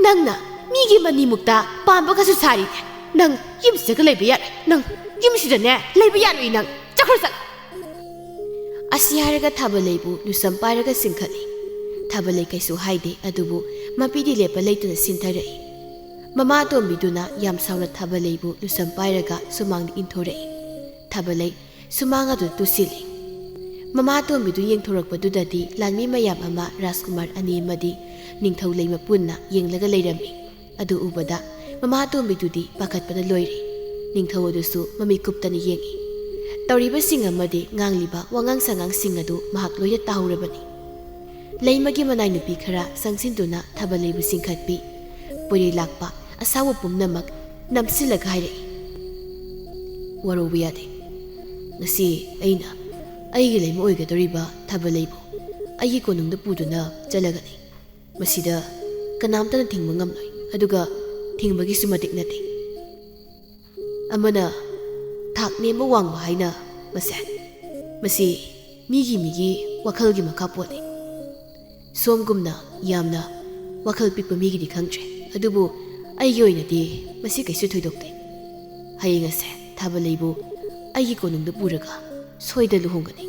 ꯅꯪꯅ ꯃꯤꯒꯤ ꯃꯅꯤꯃꯨꯛꯇ ꯄꯥꯝꯕꯒꯁꯨ ꯁꯥꯔꯤꯅꯦ꯫ ꯅꯪ ꯌꯨꯝꯁꯤꯗꯒ ꯂꯩꯕ ꯌꯥꯔꯣꯏ꯫ ꯅꯪ ꯌꯨꯝꯁꯤꯗꯅꯦ ꯂꯩꯕ ꯌꯥꯔꯣꯏ ꯅꯪ꯫ ꯆꯠꯈ꯭ꯔꯣ ꯆꯠꯂꯣ꯫ ꯑꯁꯤ ꯍꯥꯏꯔꯒ ꯊꯥꯕꯂꯩꯕꯨ ꯂꯨꯁꯝ ꯄꯥꯏꯔꯒ ꯆꯤꯡꯈꯠꯂꯤ꯫ ꯊꯥꯕꯂꯩ ꯀꯩꯁꯨ ꯍꯥꯏꯗꯦ, ꯑꯗꯨꯕꯨ ꯃꯄꯤꯗꯤ ꯂꯦꯞꯄ ꯂꯩꯇꯅ ꯁꯤꯟꯊꯔꯛꯏ꯫ ꯃꯃꯥ ꯑꯇꯣꯝꯕꯤꯗꯨꯅ ꯌꯥꯝ ꯁꯥꯎꯅ ꯊꯥꯕꯂꯩꯕꯨ ꯂꯨꯁꯝ ꯄꯥꯏꯔꯒ ꯁꯨꯃꯥꯡꯗ ꯏꯟꯊꯣꯔꯛꯏ꯫ ꯊꯥꯕꯂꯩ ꯁꯨꯃꯥꯡ ꯑꯗꯨ ꯇꯨꯁꯤꯜꯂꯤ꯫ ꯃꯃꯥ ꯑꯇꯣꯝꯕꯤꯗꯨ ꯌꯦꯡꯊꯣꯔꯛꯄꯗꯨꯗꯗꯤ ꯂꯥꯟꯃꯤ ꯃꯌꯥꯝ ꯑꯃ ꯔꯥꯖꯀꯨꯃꯥꯔ ꯑꯅꯤ ꯑꯃꯗꯤ ꯅꯤꯡꯊꯧ ꯂꯩꯃ ꯄꯨꯟꯅ ꯌꯦꯡꯂꯒ ꯂꯩꯔꯝꯃꯤ꯫ ꯑꯗꯨ ꯎꯕꯗ ꯃꯃꯥ ꯑꯇꯣꯝꯕꯤꯗꯨꯗꯤ ꯄꯥꯈꯠꯄꯅ ꯂꯣꯏꯔꯦ꯫ ꯅꯤꯡꯊꯧ ꯑꯗꯨꯁꯨ ꯃꯃꯤꯠ ꯀꯨꯞꯇꯅ ꯌꯦꯡꯏ꯫ ꯇꯧꯔꯤꯕꯁꯤꯡ ꯑꯃꯗꯤ ꯉꯥꯡꯂꯤꯕ ꯋꯥꯉꯥꯡ ꯁꯉꯥꯡꯁꯤꯡ ꯑꯗꯨ ꯃꯍꯥꯛ ꯂꯣꯏꯅ ꯇꯥꯍꯧꯔꯕꯅꯤ꯫ ꯂꯩꯃꯒꯤ ꯃꯅꯥꯏ ꯅꯨꯄꯤ ꯈꯔ ꯆꯪꯁꯤꯟꯗꯨꯅ ꯊꯥꯕꯜ ꯂꯩꯕꯨ ꯆꯤꯡꯈꯠꯄꯤ꯫ ꯄꯣꯏꯔꯩ ꯂꯥꯛꯄ ꯑꯁꯥꯎꯕ ꯄꯨꯝꯅꯃꯛ ꯅꯝꯁꯤꯜꯂꯒ ꯍꯥꯏꯔꯛꯏ, "ꯋꯥꯔꯧꯕ ꯌꯥꯗꯦ꯫ ꯉꯁꯤ ꯑꯩꯅ ꯑꯩꯒꯤ ꯂꯩꯃ ꯑꯣꯏꯒꯗꯧꯔꯤꯕ ꯊꯥꯕꯜ ꯂꯩꯕꯨ ꯑꯩꯒꯤ ꯀꯣꯅꯨꯡꯗ ꯄꯨꯗꯨꯅ ꯆꯠꯂꯒꯅꯤ꯫ ꯃꯁꯤꯗ ꯀꯅꯥꯝꯇꯅ ꯊꯤꯡꯕ ꯉꯝꯂꯣꯏ, ꯑꯗꯨꯒ ꯊꯤꯡꯕꯒꯤꯁꯨ ꯃꯇꯤꯛ ꯅꯠꯇꯦ꯫ ꯑꯃꯅ ꯊꯥꯛ ꯅꯦꯝꯕ ꯋꯥꯡꯕ ꯍꯥꯏꯅ ꯃꯁꯦ, ꯃꯁꯤ ꯃꯤꯒꯤ ꯃꯤꯒꯤ ꯋꯥꯈꯜꯒꯤ ꯃꯈꯥ ꯄꯣꯜꯂꯤ꯫ ꯁꯣꯝꯒꯨꯝꯅ ꯌꯥꯝꯅ ꯋꯥꯈꯜ ꯄꯤꯛꯄ ꯃꯤꯒꯤꯗꯤ ꯈꯪꯗ꯭ꯔꯦ, ꯑꯗꯨꯕꯨ ꯑꯩꯒꯤ ꯑꯣꯏꯅꯗꯤ ꯃꯁꯤ ꯀꯩꯁꯨ ꯊꯣꯏꯗꯣꯛꯇꯦ꯫ ꯍꯌꯦꯡ ꯑꯁꯦ ꯊꯥꯕꯜ ꯂꯩꯕꯨ ꯑꯩꯒꯤ ꯀꯣꯅꯨꯡꯗ ꯄꯨꯔꯒ ꯁꯣꯏꯗ ꯂꯨꯍꯣꯡꯒꯅꯤ꯫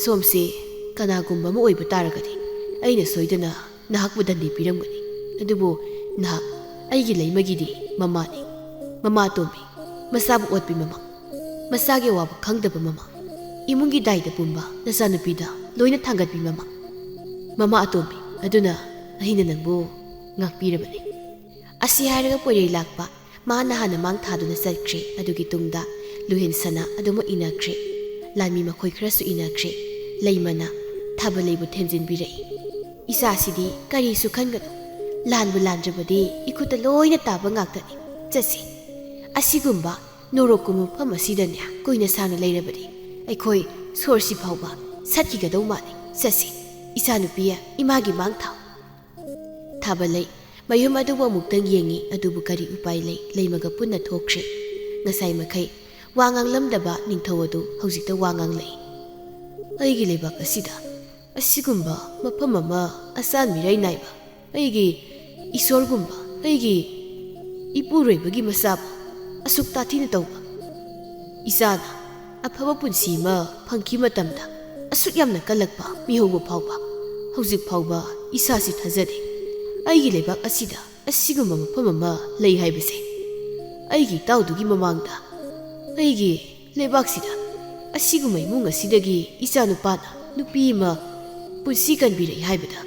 ꯁꯣꯝꯁꯤ ꯀꯅꯥꯒꯨꯝꯕ ꯑꯃ ꯑꯣꯏꯕ ꯇꯥꯔꯒꯗꯤ ꯑꯩꯅ ꯁꯣꯏꯗꯅ ꯅꯍꯥꯛꯄꯨ ꯗꯟꯗꯤ ꯄꯤꯔꯝꯒꯅꯤ, ꯑꯗꯨꯕꯨ ꯅꯍꯥꯛ ꯑꯩꯒꯤ ꯂꯩꯃꯒꯤꯗꯤ ꯃꯃꯥꯅꯤ꯫ ꯃꯃꯥ ꯑꯇꯣꯝꯕꯤ, ꯃꯆꯥꯕꯨ ꯑꯣꯠꯄꯤ ꯃꯃꯥ, ꯃꯆꯥꯒꯤ ꯑꯋꯥꯕ ꯈꯪꯗꯕ ꯃꯃꯥ, ꯏꯃꯨꯡꯒꯤ ꯗꯥꯏꯗ ꯄꯨꯝꯕ ꯅꯆꯥꯅꯨꯄꯤꯗ ꯂꯣꯏꯅ ꯊꯥꯡꯒꯠꯄꯤ ꯃꯃꯥ, ꯃꯃꯥ ꯑꯇꯣꯝꯕꯤ, ꯑꯗꯨꯅ ꯑꯩꯅ ꯅꯪꯕꯨ ꯉꯥꯛꯄꯤꯔꯕꯅꯤ"꯫ ꯑꯁꯤ ꯍꯥꯏꯔꯒ ꯄꯣꯏꯔꯩ ꯂꯥꯛꯄ ꯃꯥꯅ ꯍꯥꯟꯅ ꯃꯥꯡ ꯊꯥꯗꯨꯅ ꯆꯠꯈ꯭ꯔꯦ꯫ ꯑꯗꯨꯒꯤ ꯇꯨꯡꯗ ꯂꯨꯍꯦꯟꯁꯅꯥ ꯑꯗꯨꯃꯛ ꯏꯟꯅꯈ꯭ꯔꯦ꯫ ꯂꯥꯟꯃꯤ ꯃꯈꯣꯏ ꯈꯔꯁꯨ ꯏꯟꯅꯈ꯭ꯔꯦ꯫ ꯂꯩꯃꯅ ꯊꯥꯕꯜ ꯂꯩꯕꯨ ꯊꯦꯝꯖꯤꯟꯕꯤꯔꯛꯏ, "ꯏꯆꯥꯁꯤꯗꯤ ꯀꯔꯤꯁꯨ ꯈꯟꯒꯅꯨ꯫ ꯂꯥꯟꯕꯨ ꯂꯥꯟꯗ꯭ꯔꯕꯗꯤ ꯏꯈꯨꯠꯇ ꯂꯣꯏꯅ ꯇꯥꯕ ꯉꯥꯛꯇꯅꯤ꯫ ꯆꯠꯁꯤ꯫ ꯑꯁꯤꯒꯨꯝꯕ ꯅꯣꯔꯣꯛꯀꯨꯝꯕ ꯃꯐꯝ ꯑꯁꯤꯗꯅꯦ ꯀꯨꯏꯅ ꯁꯥꯡꯅ ꯂꯩꯔꯕꯗꯤ ꯑꯩꯈꯣꯏ ꯁꯣꯔꯁꯤ ꯐꯥꯎꯕ ꯁꯠꯈꯤꯒꯗꯧ ꯃꯥꯜꯂꯤ꯫ ꯆꯠꯁꯤ꯫ ꯏꯆꯥꯅꯨꯄꯤ, ꯏꯃꯥꯒꯤ ꯃꯥꯡ ꯊꯥꯎ"꯫ ꯊꯥꯕꯜꯂꯩ ꯃꯌꯨꯝ ꯑꯗꯨꯕꯨ ꯑꯃꯨꯛꯇꯪ ꯌꯦꯡꯉꯤ, ꯑꯗꯨꯕꯨ ꯀꯔꯤ ꯎꯄꯥꯏ ꯂꯩ? ꯂꯩꯃꯒ ꯄꯨꯟꯅ ꯊꯣꯛꯈ꯭ꯔꯦ꯫ ꯉꯁꯥꯏ ꯃꯈꯩ ꯋꯥ ꯉꯥꯡꯂꯝꯗꯕ ꯅꯤꯡꯊꯧ ꯑꯗꯨ ꯍꯧꯖꯤꯛꯇ ꯋꯥ ꯉꯥꯡꯂꯛꯏ꯫ "ꯑꯩꯒꯤ ꯂꯩꯕꯥꯛ ꯑꯁꯤꯗ ꯑꯁꯤꯒꯨꯝꯕ ꯃꯐꯝ ꯑꯃ ꯑꯆꯥꯟ ꯃꯤꯔꯥꯏ ꯅꯥꯏꯕ, ꯑꯩꯒꯤ ꯏꯁꯣꯔꯒꯨꯝꯕ, ꯑꯩꯒꯤ ꯏꯄꯨꯔꯣꯏꯕꯒꯤ ꯃꯆꯥꯕꯨ ꯑꯁꯨꯛ ꯇꯥꯊꯤꯅ ꯇꯧꯕ ꯏꯆꯥꯅ ꯑꯐꯕ ꯄꯨꯟꯁꯤ ꯑꯃ ꯐꯪꯈꯤ ꯃꯇꯝꯗ ꯑꯁꯨꯛ ꯌꯥꯝꯅ ꯀꯜꯂꯛꯄ ꯃꯤꯍꯧꯕ ꯐꯥꯎꯕ ꯍꯧꯖꯤꯛ ꯐꯥꯎꯕ ꯏꯁꯥꯁꯤ ꯊꯥꯖꯗꯦ꯫ ꯑꯩꯒꯤ ꯂꯩꯕꯥꯛ ꯑꯁꯤꯗ ꯑꯁꯤꯒꯨꯝꯕ ꯃꯐꯝ ꯑꯃ ꯂꯩ ꯍꯥꯏꯕꯁꯦ꯫ ꯑꯩꯒꯤ ꯏꯇꯥꯎꯗꯨꯒꯤ ꯃꯃꯥꯡꯗ ꯑꯩꯒꯤ ꯂꯩꯕꯥꯛꯁꯤꯗ ꯑꯁꯤꯒꯨꯝꯕ ꯏꯃꯨꯡ ꯑꯁꯤꯗꯒꯤ ꯏꯆꯥꯅꯨꯄꯥꯅ ꯅꯨꯄꯤ ꯑꯃ ꯄꯨꯟꯁꯤ ꯀꯟꯕꯤꯔꯛꯏ ꯍꯥꯏꯕꯗ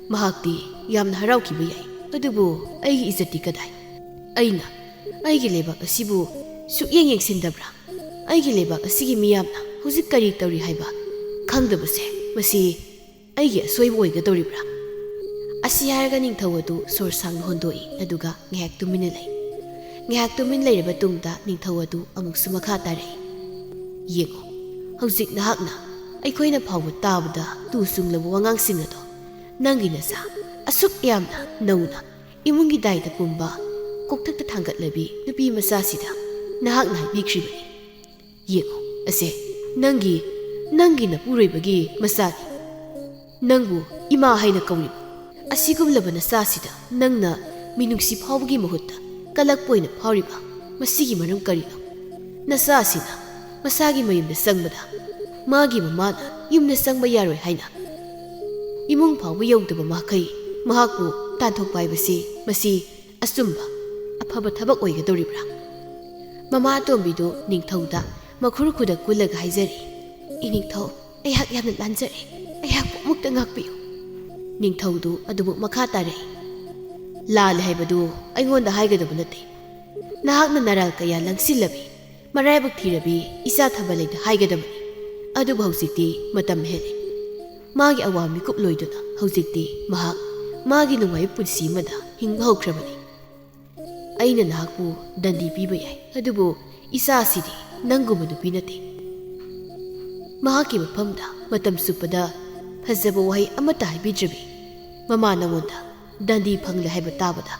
ꯃꯍꯥꯛꯇꯤ ꯌꯥꯝꯅ ꯍꯔꯥꯎꯈꯤꯕ ꯌꯥꯏ꯫ ꯑꯗꯨꯕꯨ ꯑꯩꯒꯤ ꯏꯖꯠꯇꯤ ꯀꯗꯥꯏ? ꯑꯩꯅ ꯑꯩꯒꯤ ꯂꯩꯕꯥꯛ ꯑꯁꯤꯕꯨ ꯁꯨꯛꯌꯦꯡ ꯌꯦꯡꯁꯤꯟꯗꯕ꯭ꯔꯥ? ꯑꯩꯒꯤ ꯂꯩꯕꯥꯛ ꯑꯁꯤꯒꯤ ꯃꯤꯌꯥꯝꯅ ꯍꯧꯖꯤꯛ ꯀꯔꯤ ꯇꯧꯔꯤ ꯍꯥꯏꯕ ꯈꯪꯗꯕꯁꯦ, ꯃꯁꯤ ꯑꯩꯒꯤ ꯑꯁꯣꯏꯕ ꯑꯣꯏꯒꯗꯧꯔꯤꯕ꯭ꯔꯥ? ꯑꯁꯤ ꯍꯥꯏꯔꯒ ꯅꯤꯡꯊꯧ ꯑꯗꯨ ꯁꯣꯔ ꯁꯥꯡꯅ ꯍꯣꯟꯗꯣꯛꯏ, ꯑꯗꯨꯒ ꯉꯥꯏꯍꯥꯛ ꯇꯨꯃꯤꯟꯅ ꯂꯩ꯫ ꯉꯥꯏꯍꯥꯛ ꯇꯨꯃꯤꯟ ꯂꯩꯔꯕ ꯇꯨꯡꯗ ꯅꯤꯡꯊꯧ ꯑꯗꯨ ꯑꯃꯨꯛꯁꯨ ꯃꯈꯥ ꯇꯥꯔꯛꯏ꯫ ꯌꯦꯡꯉꯨ, ꯍꯧꯖꯤꯛ ꯅꯍꯥꯛꯅ ꯑꯩꯈꯣꯏꯅ ꯐꯥꯎꯕ ꯇꯥꯕꯗ ꯇꯨ ꯆꯨꯡꯂꯕ ꯋꯥꯉꯥꯡꯁꯤꯡ ꯑꯗꯣ, ꯅꯪꯒꯤ ꯅꯆꯥ ꯑꯁꯨꯛ ꯌꯥꯝꯅ ꯅꯧꯅ ꯏꯃꯨꯡꯒꯤ ꯗꯥꯏꯗ ꯄꯨꯝꯕ ꯀꯣꯛꯊꯛꯇ ꯊꯥꯡꯒꯠꯂꯕꯤ ꯅꯨꯄꯤ ꯃꯆꯥꯁꯤꯗ ꯅꯍꯥꯛꯅ ꯍꯥꯏꯕꯤꯈ꯭ꯔꯤꯕꯅꯤ꯫ ꯌꯦꯡꯉꯨ, ꯑꯁꯦ ꯅꯪꯒꯤ, ꯅꯪꯒꯤ ꯅꯄꯨꯔꯣꯏꯕꯒꯤ ꯃꯆꯥꯅꯤ꯫ ꯅꯪꯕꯨ ꯏꯃꯥ ꯍꯥꯏꯅ ꯀꯧꯔꯤꯕ ꯑꯁꯤꯒꯨꯝꯂꯕ ꯅꯆꯥꯁꯤꯗ ꯅꯪꯅ ꯃꯤꯅꯨꯡꯁꯤ ꯐꯥꯎꯕꯒꯤ ꯃꯍꯨꯠꯇ ꯀꯂꯛꯄ ꯑꯣꯏꯅ ꯐꯥꯎꯔꯤꯕ, ꯃꯁꯤꯒꯤ ꯃꯔꯝ ꯀꯔꯤꯅꯣ? ꯅꯆꯥ ꯑꯁꯤꯅ ꯃꯁꯥꯒꯤ ꯃꯌꯨꯝꯗ ꯆꯪꯕꯗ ꯃꯥꯒꯤ ꯃꯃꯥꯅ ꯌꯨꯝꯗ ꯆꯪꯕ ꯌꯥꯔꯣꯏ ꯍꯥꯏꯅ ꯏꯃꯨꯡ ꯐꯥꯎꯕ ꯌꯧꯗꯕ ꯃꯈꯩ ꯃꯍꯥꯛꯄꯨ ꯇꯥꯟꯊꯣꯛꯄ ꯍꯥꯏꯕꯁꯤ, ꯃꯁꯤ ꯑꯆꯨꯝꯕ, ꯑꯐꯕ ꯊꯕꯛ ꯑꯣꯏꯒꯗꯧꯔꯤꯕ꯭ꯔꯥ? ꯃꯃꯥ ꯑꯇꯣꯝꯕꯤꯗꯨ ꯅꯤꯡꯊꯧꯗ ꯃꯈꯨꯔ ꯈꯨꯗ ꯀꯨꯜꯂꯒ ꯍꯥꯏꯖꯔꯤ, "ꯏꯅꯤꯡꯊꯧ, ꯑꯩꯍꯥꯛ ꯌꯥꯝꯅ ꯂꯥꯟꯖꯔꯦ꯫ ꯑꯩꯍꯥꯛꯄꯨ ꯑꯃꯨꯛꯇ ꯉꯥꯛꯄꯤꯌꯨ꯫" ꯅꯤꯡꯊꯧꯗꯨ ꯑꯗꯨꯃꯛ ꯃꯈꯥ ꯇꯥꯔꯛꯏ, "ꯂꯥꯜꯂꯦ ꯍꯥꯏꯕꯗꯨ ꯑꯩꯉꯣꯟꯗ ꯍꯥꯏꯒꯗꯕ ꯅꯠꯇꯦ꯫ ꯅꯍꯥꯛꯅ ꯅꯔꯥꯜ ꯀꯌꯥ ꯂꯪꯁꯤꯜꯂꯕꯤ, ꯃꯔꯥꯏꯕꯛ ꯊꯤꯔꯕꯤ ꯏꯆꯥ ꯊꯥꯕꯂꯩꯗ ꯍꯥꯏꯒꯗꯕꯅꯤ꯫ ꯑꯗꯨꯕꯨ ꯍꯧꯖꯤꯛꯇꯤ ꯃꯇꯝ ꯍꯦꯜꯂꯦ꯫ ꯃꯥꯒꯤ ꯑꯋꯥ ꯃꯤꯀꯨꯞ ꯂꯣꯏꯗꯨꯅ ꯍꯧꯖꯤꯛꯇꯤ ꯃꯍꯥꯛ ꯃꯥꯒꯤ ꯅꯨꯡꯉꯥꯏꯕ ꯄꯨꯟꯁꯤ ꯑꯃꯗ ꯍꯤꯡꯕ ꯍꯧꯈ꯭ꯔꯕꯅꯤ꯫ ꯑꯩꯅ ꯅꯍꯥꯛꯄꯨ ꯗꯟꯗꯤ ꯄꯤꯕ ꯌꯥꯏ, ꯑꯗꯨꯕꯨ ꯏꯆꯥ ꯑꯁꯤꯗꯤ ꯅꯪꯒꯨꯝꯕ ꯅꯨꯄꯤ ꯅꯠꯇꯦ꯫" ꯃꯍꯥꯛꯀꯤ ꯃꯐꯝꯗ ꯃꯇꯝ ꯆꯨꯞꯄꯗ ꯐꯖꯕ ꯋꯥꯍꯩ ꯑꯃꯠꯇ ꯍꯥꯏꯕꯤꯗ꯭ꯔꯕꯤ ꯃꯃꯥ ꯅꯉꯣꯟꯗ ꯗꯟꯗꯤ ꯐꯪꯂꯦ ꯍꯥꯏꯕ ꯇꯥꯕꯗ,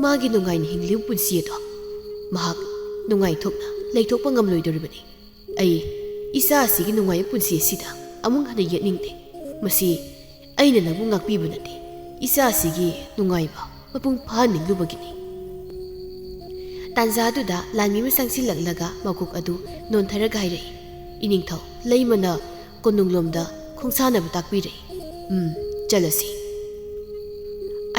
ꯃꯥꯒꯤ ꯅꯨꯡꯉꯥꯏꯅ ꯍꯤꯡꯂꯤꯕ ꯄꯨꯟꯁꯤ ꯑꯗꯣ ꯃꯍꯥꯛ ꯅꯨꯡꯉꯥꯏꯊꯣꯛꯅ ꯂꯩꯊꯣꯛꯄ ꯉꯝꯂꯣꯏꯗꯧꯔꯤꯕꯅꯤ꯫ ꯑꯩ ꯏꯆꯥ ꯑꯁꯤꯒꯤ ꯅꯨꯡꯉꯥꯏꯕ ꯄꯨꯟꯁꯤ ꯑꯁꯤꯗ ꯑꯃꯨꯛ ꯍꯟꯅ ꯌꯦꯠꯅꯤꯡꯗꯦ꯫ ꯃꯁꯤ ꯑꯩꯅ ꯅꯪꯕꯨ ꯉꯥꯛꯄꯤꯕ ꯅꯠꯇꯦ, ꯏꯆꯥ ꯑꯁꯤꯒꯤ ꯅꯨꯡꯉꯥꯏꯕ ꯃꯄꯨꯡ ꯐꯥꯍꯟꯅꯤꯡꯂꯨꯕꯒꯤꯅꯤ꯫ ꯇꯥꯟꯖꯥꯗꯨꯗ ꯂꯥꯟꯃꯤ ꯑꯃ ꯆꯪꯁꯤꯜꯂꯛꯂꯒ ꯃꯀꯣꯛ ꯑꯗꯨ ꯅꯣꯟꯊꯔꯒ ꯍꯥꯏꯔꯛꯏ, "ꯏꯅꯤꯡꯊꯧ, ꯂꯩꯃꯅ ꯀꯣꯅꯨꯡꯂꯣꯝꯗ ꯈꯣꯡꯁꯥꯟꯅꯕ ꯇꯥꯛꯄꯤꯔꯛꯏ꯫ ꯎꯝ, ꯆꯠꯂꯁꯤ꯫"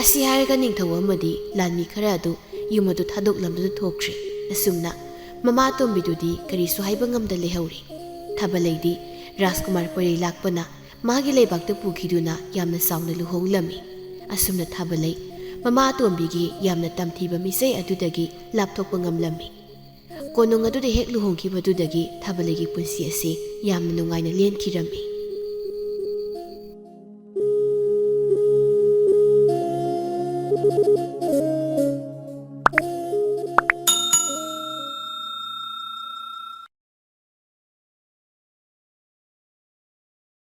ꯑꯁꯤ ꯍꯥꯏꯔꯒ ꯅꯤꯡꯊꯧ ꯑꯃꯗꯤ ꯂꯥꯟꯃꯤ ꯈꯔ ꯑꯗꯨ ꯌꯨꯝ ꯑꯗꯨ ꯊꯥꯗꯣꯛꯂꯝꯗꯨꯅ ꯊꯣꯛꯈ꯭ꯔꯦ꯫ ꯑꯁꯨꯝꯅ ꯃꯃꯥ ꯑꯇꯣꯝꯕꯤꯗꯨꯗꯤ ꯀꯔꯤꯁꯨ ꯍꯥꯏꯕ ꯉꯝꯗ ꯂꯩꯍꯧꯔꯦ꯫ ꯊꯥꯕꯂꯩꯗꯤ ꯔꯥꯖꯀꯨꯃꯥꯔ ꯄꯣꯏꯔꯩ ꯂꯥꯛꯄꯅ ꯃꯥꯒꯤ ꯂꯩꯕꯥꯛꯇ ꯄꯨꯈꯤꯗꯨꯅ ꯌꯥꯝꯅ ꯆꯥꯎꯅ ꯂꯨꯍꯣꯡꯂꯝꯃꯤ꯫ ꯑꯁꯨꯝꯅ ꯊꯥꯕꯂꯩ ꯃꯃꯥ ꯑꯇꯣꯝꯕꯤꯒꯤ ꯌꯥꯝꯅ ꯇꯝꯊꯤꯕ ꯃꯤꯆꯩ ꯑꯗꯨꯗꯒꯤ ꯂꯥꯞꯊꯣꯛꯄ ꯉꯝꯂꯝꯃꯤ꯫ ꯀꯣꯅꯨꯡ ꯑꯗꯨꯗ ꯍꯦꯛ ꯂꯨꯍꯣꯡꯈꯤꯕꯗꯨꯗꯒꯤ ꯊꯥꯕꯂꯩꯒꯤ ꯄꯨꯟꯁꯤ ꯑꯁꯤ ꯌꯥꯝꯅ ꯅꯨꯡꯉꯥꯏꯅ ꯂꯦꯟꯈꯤꯔꯝꯃꯤ꯫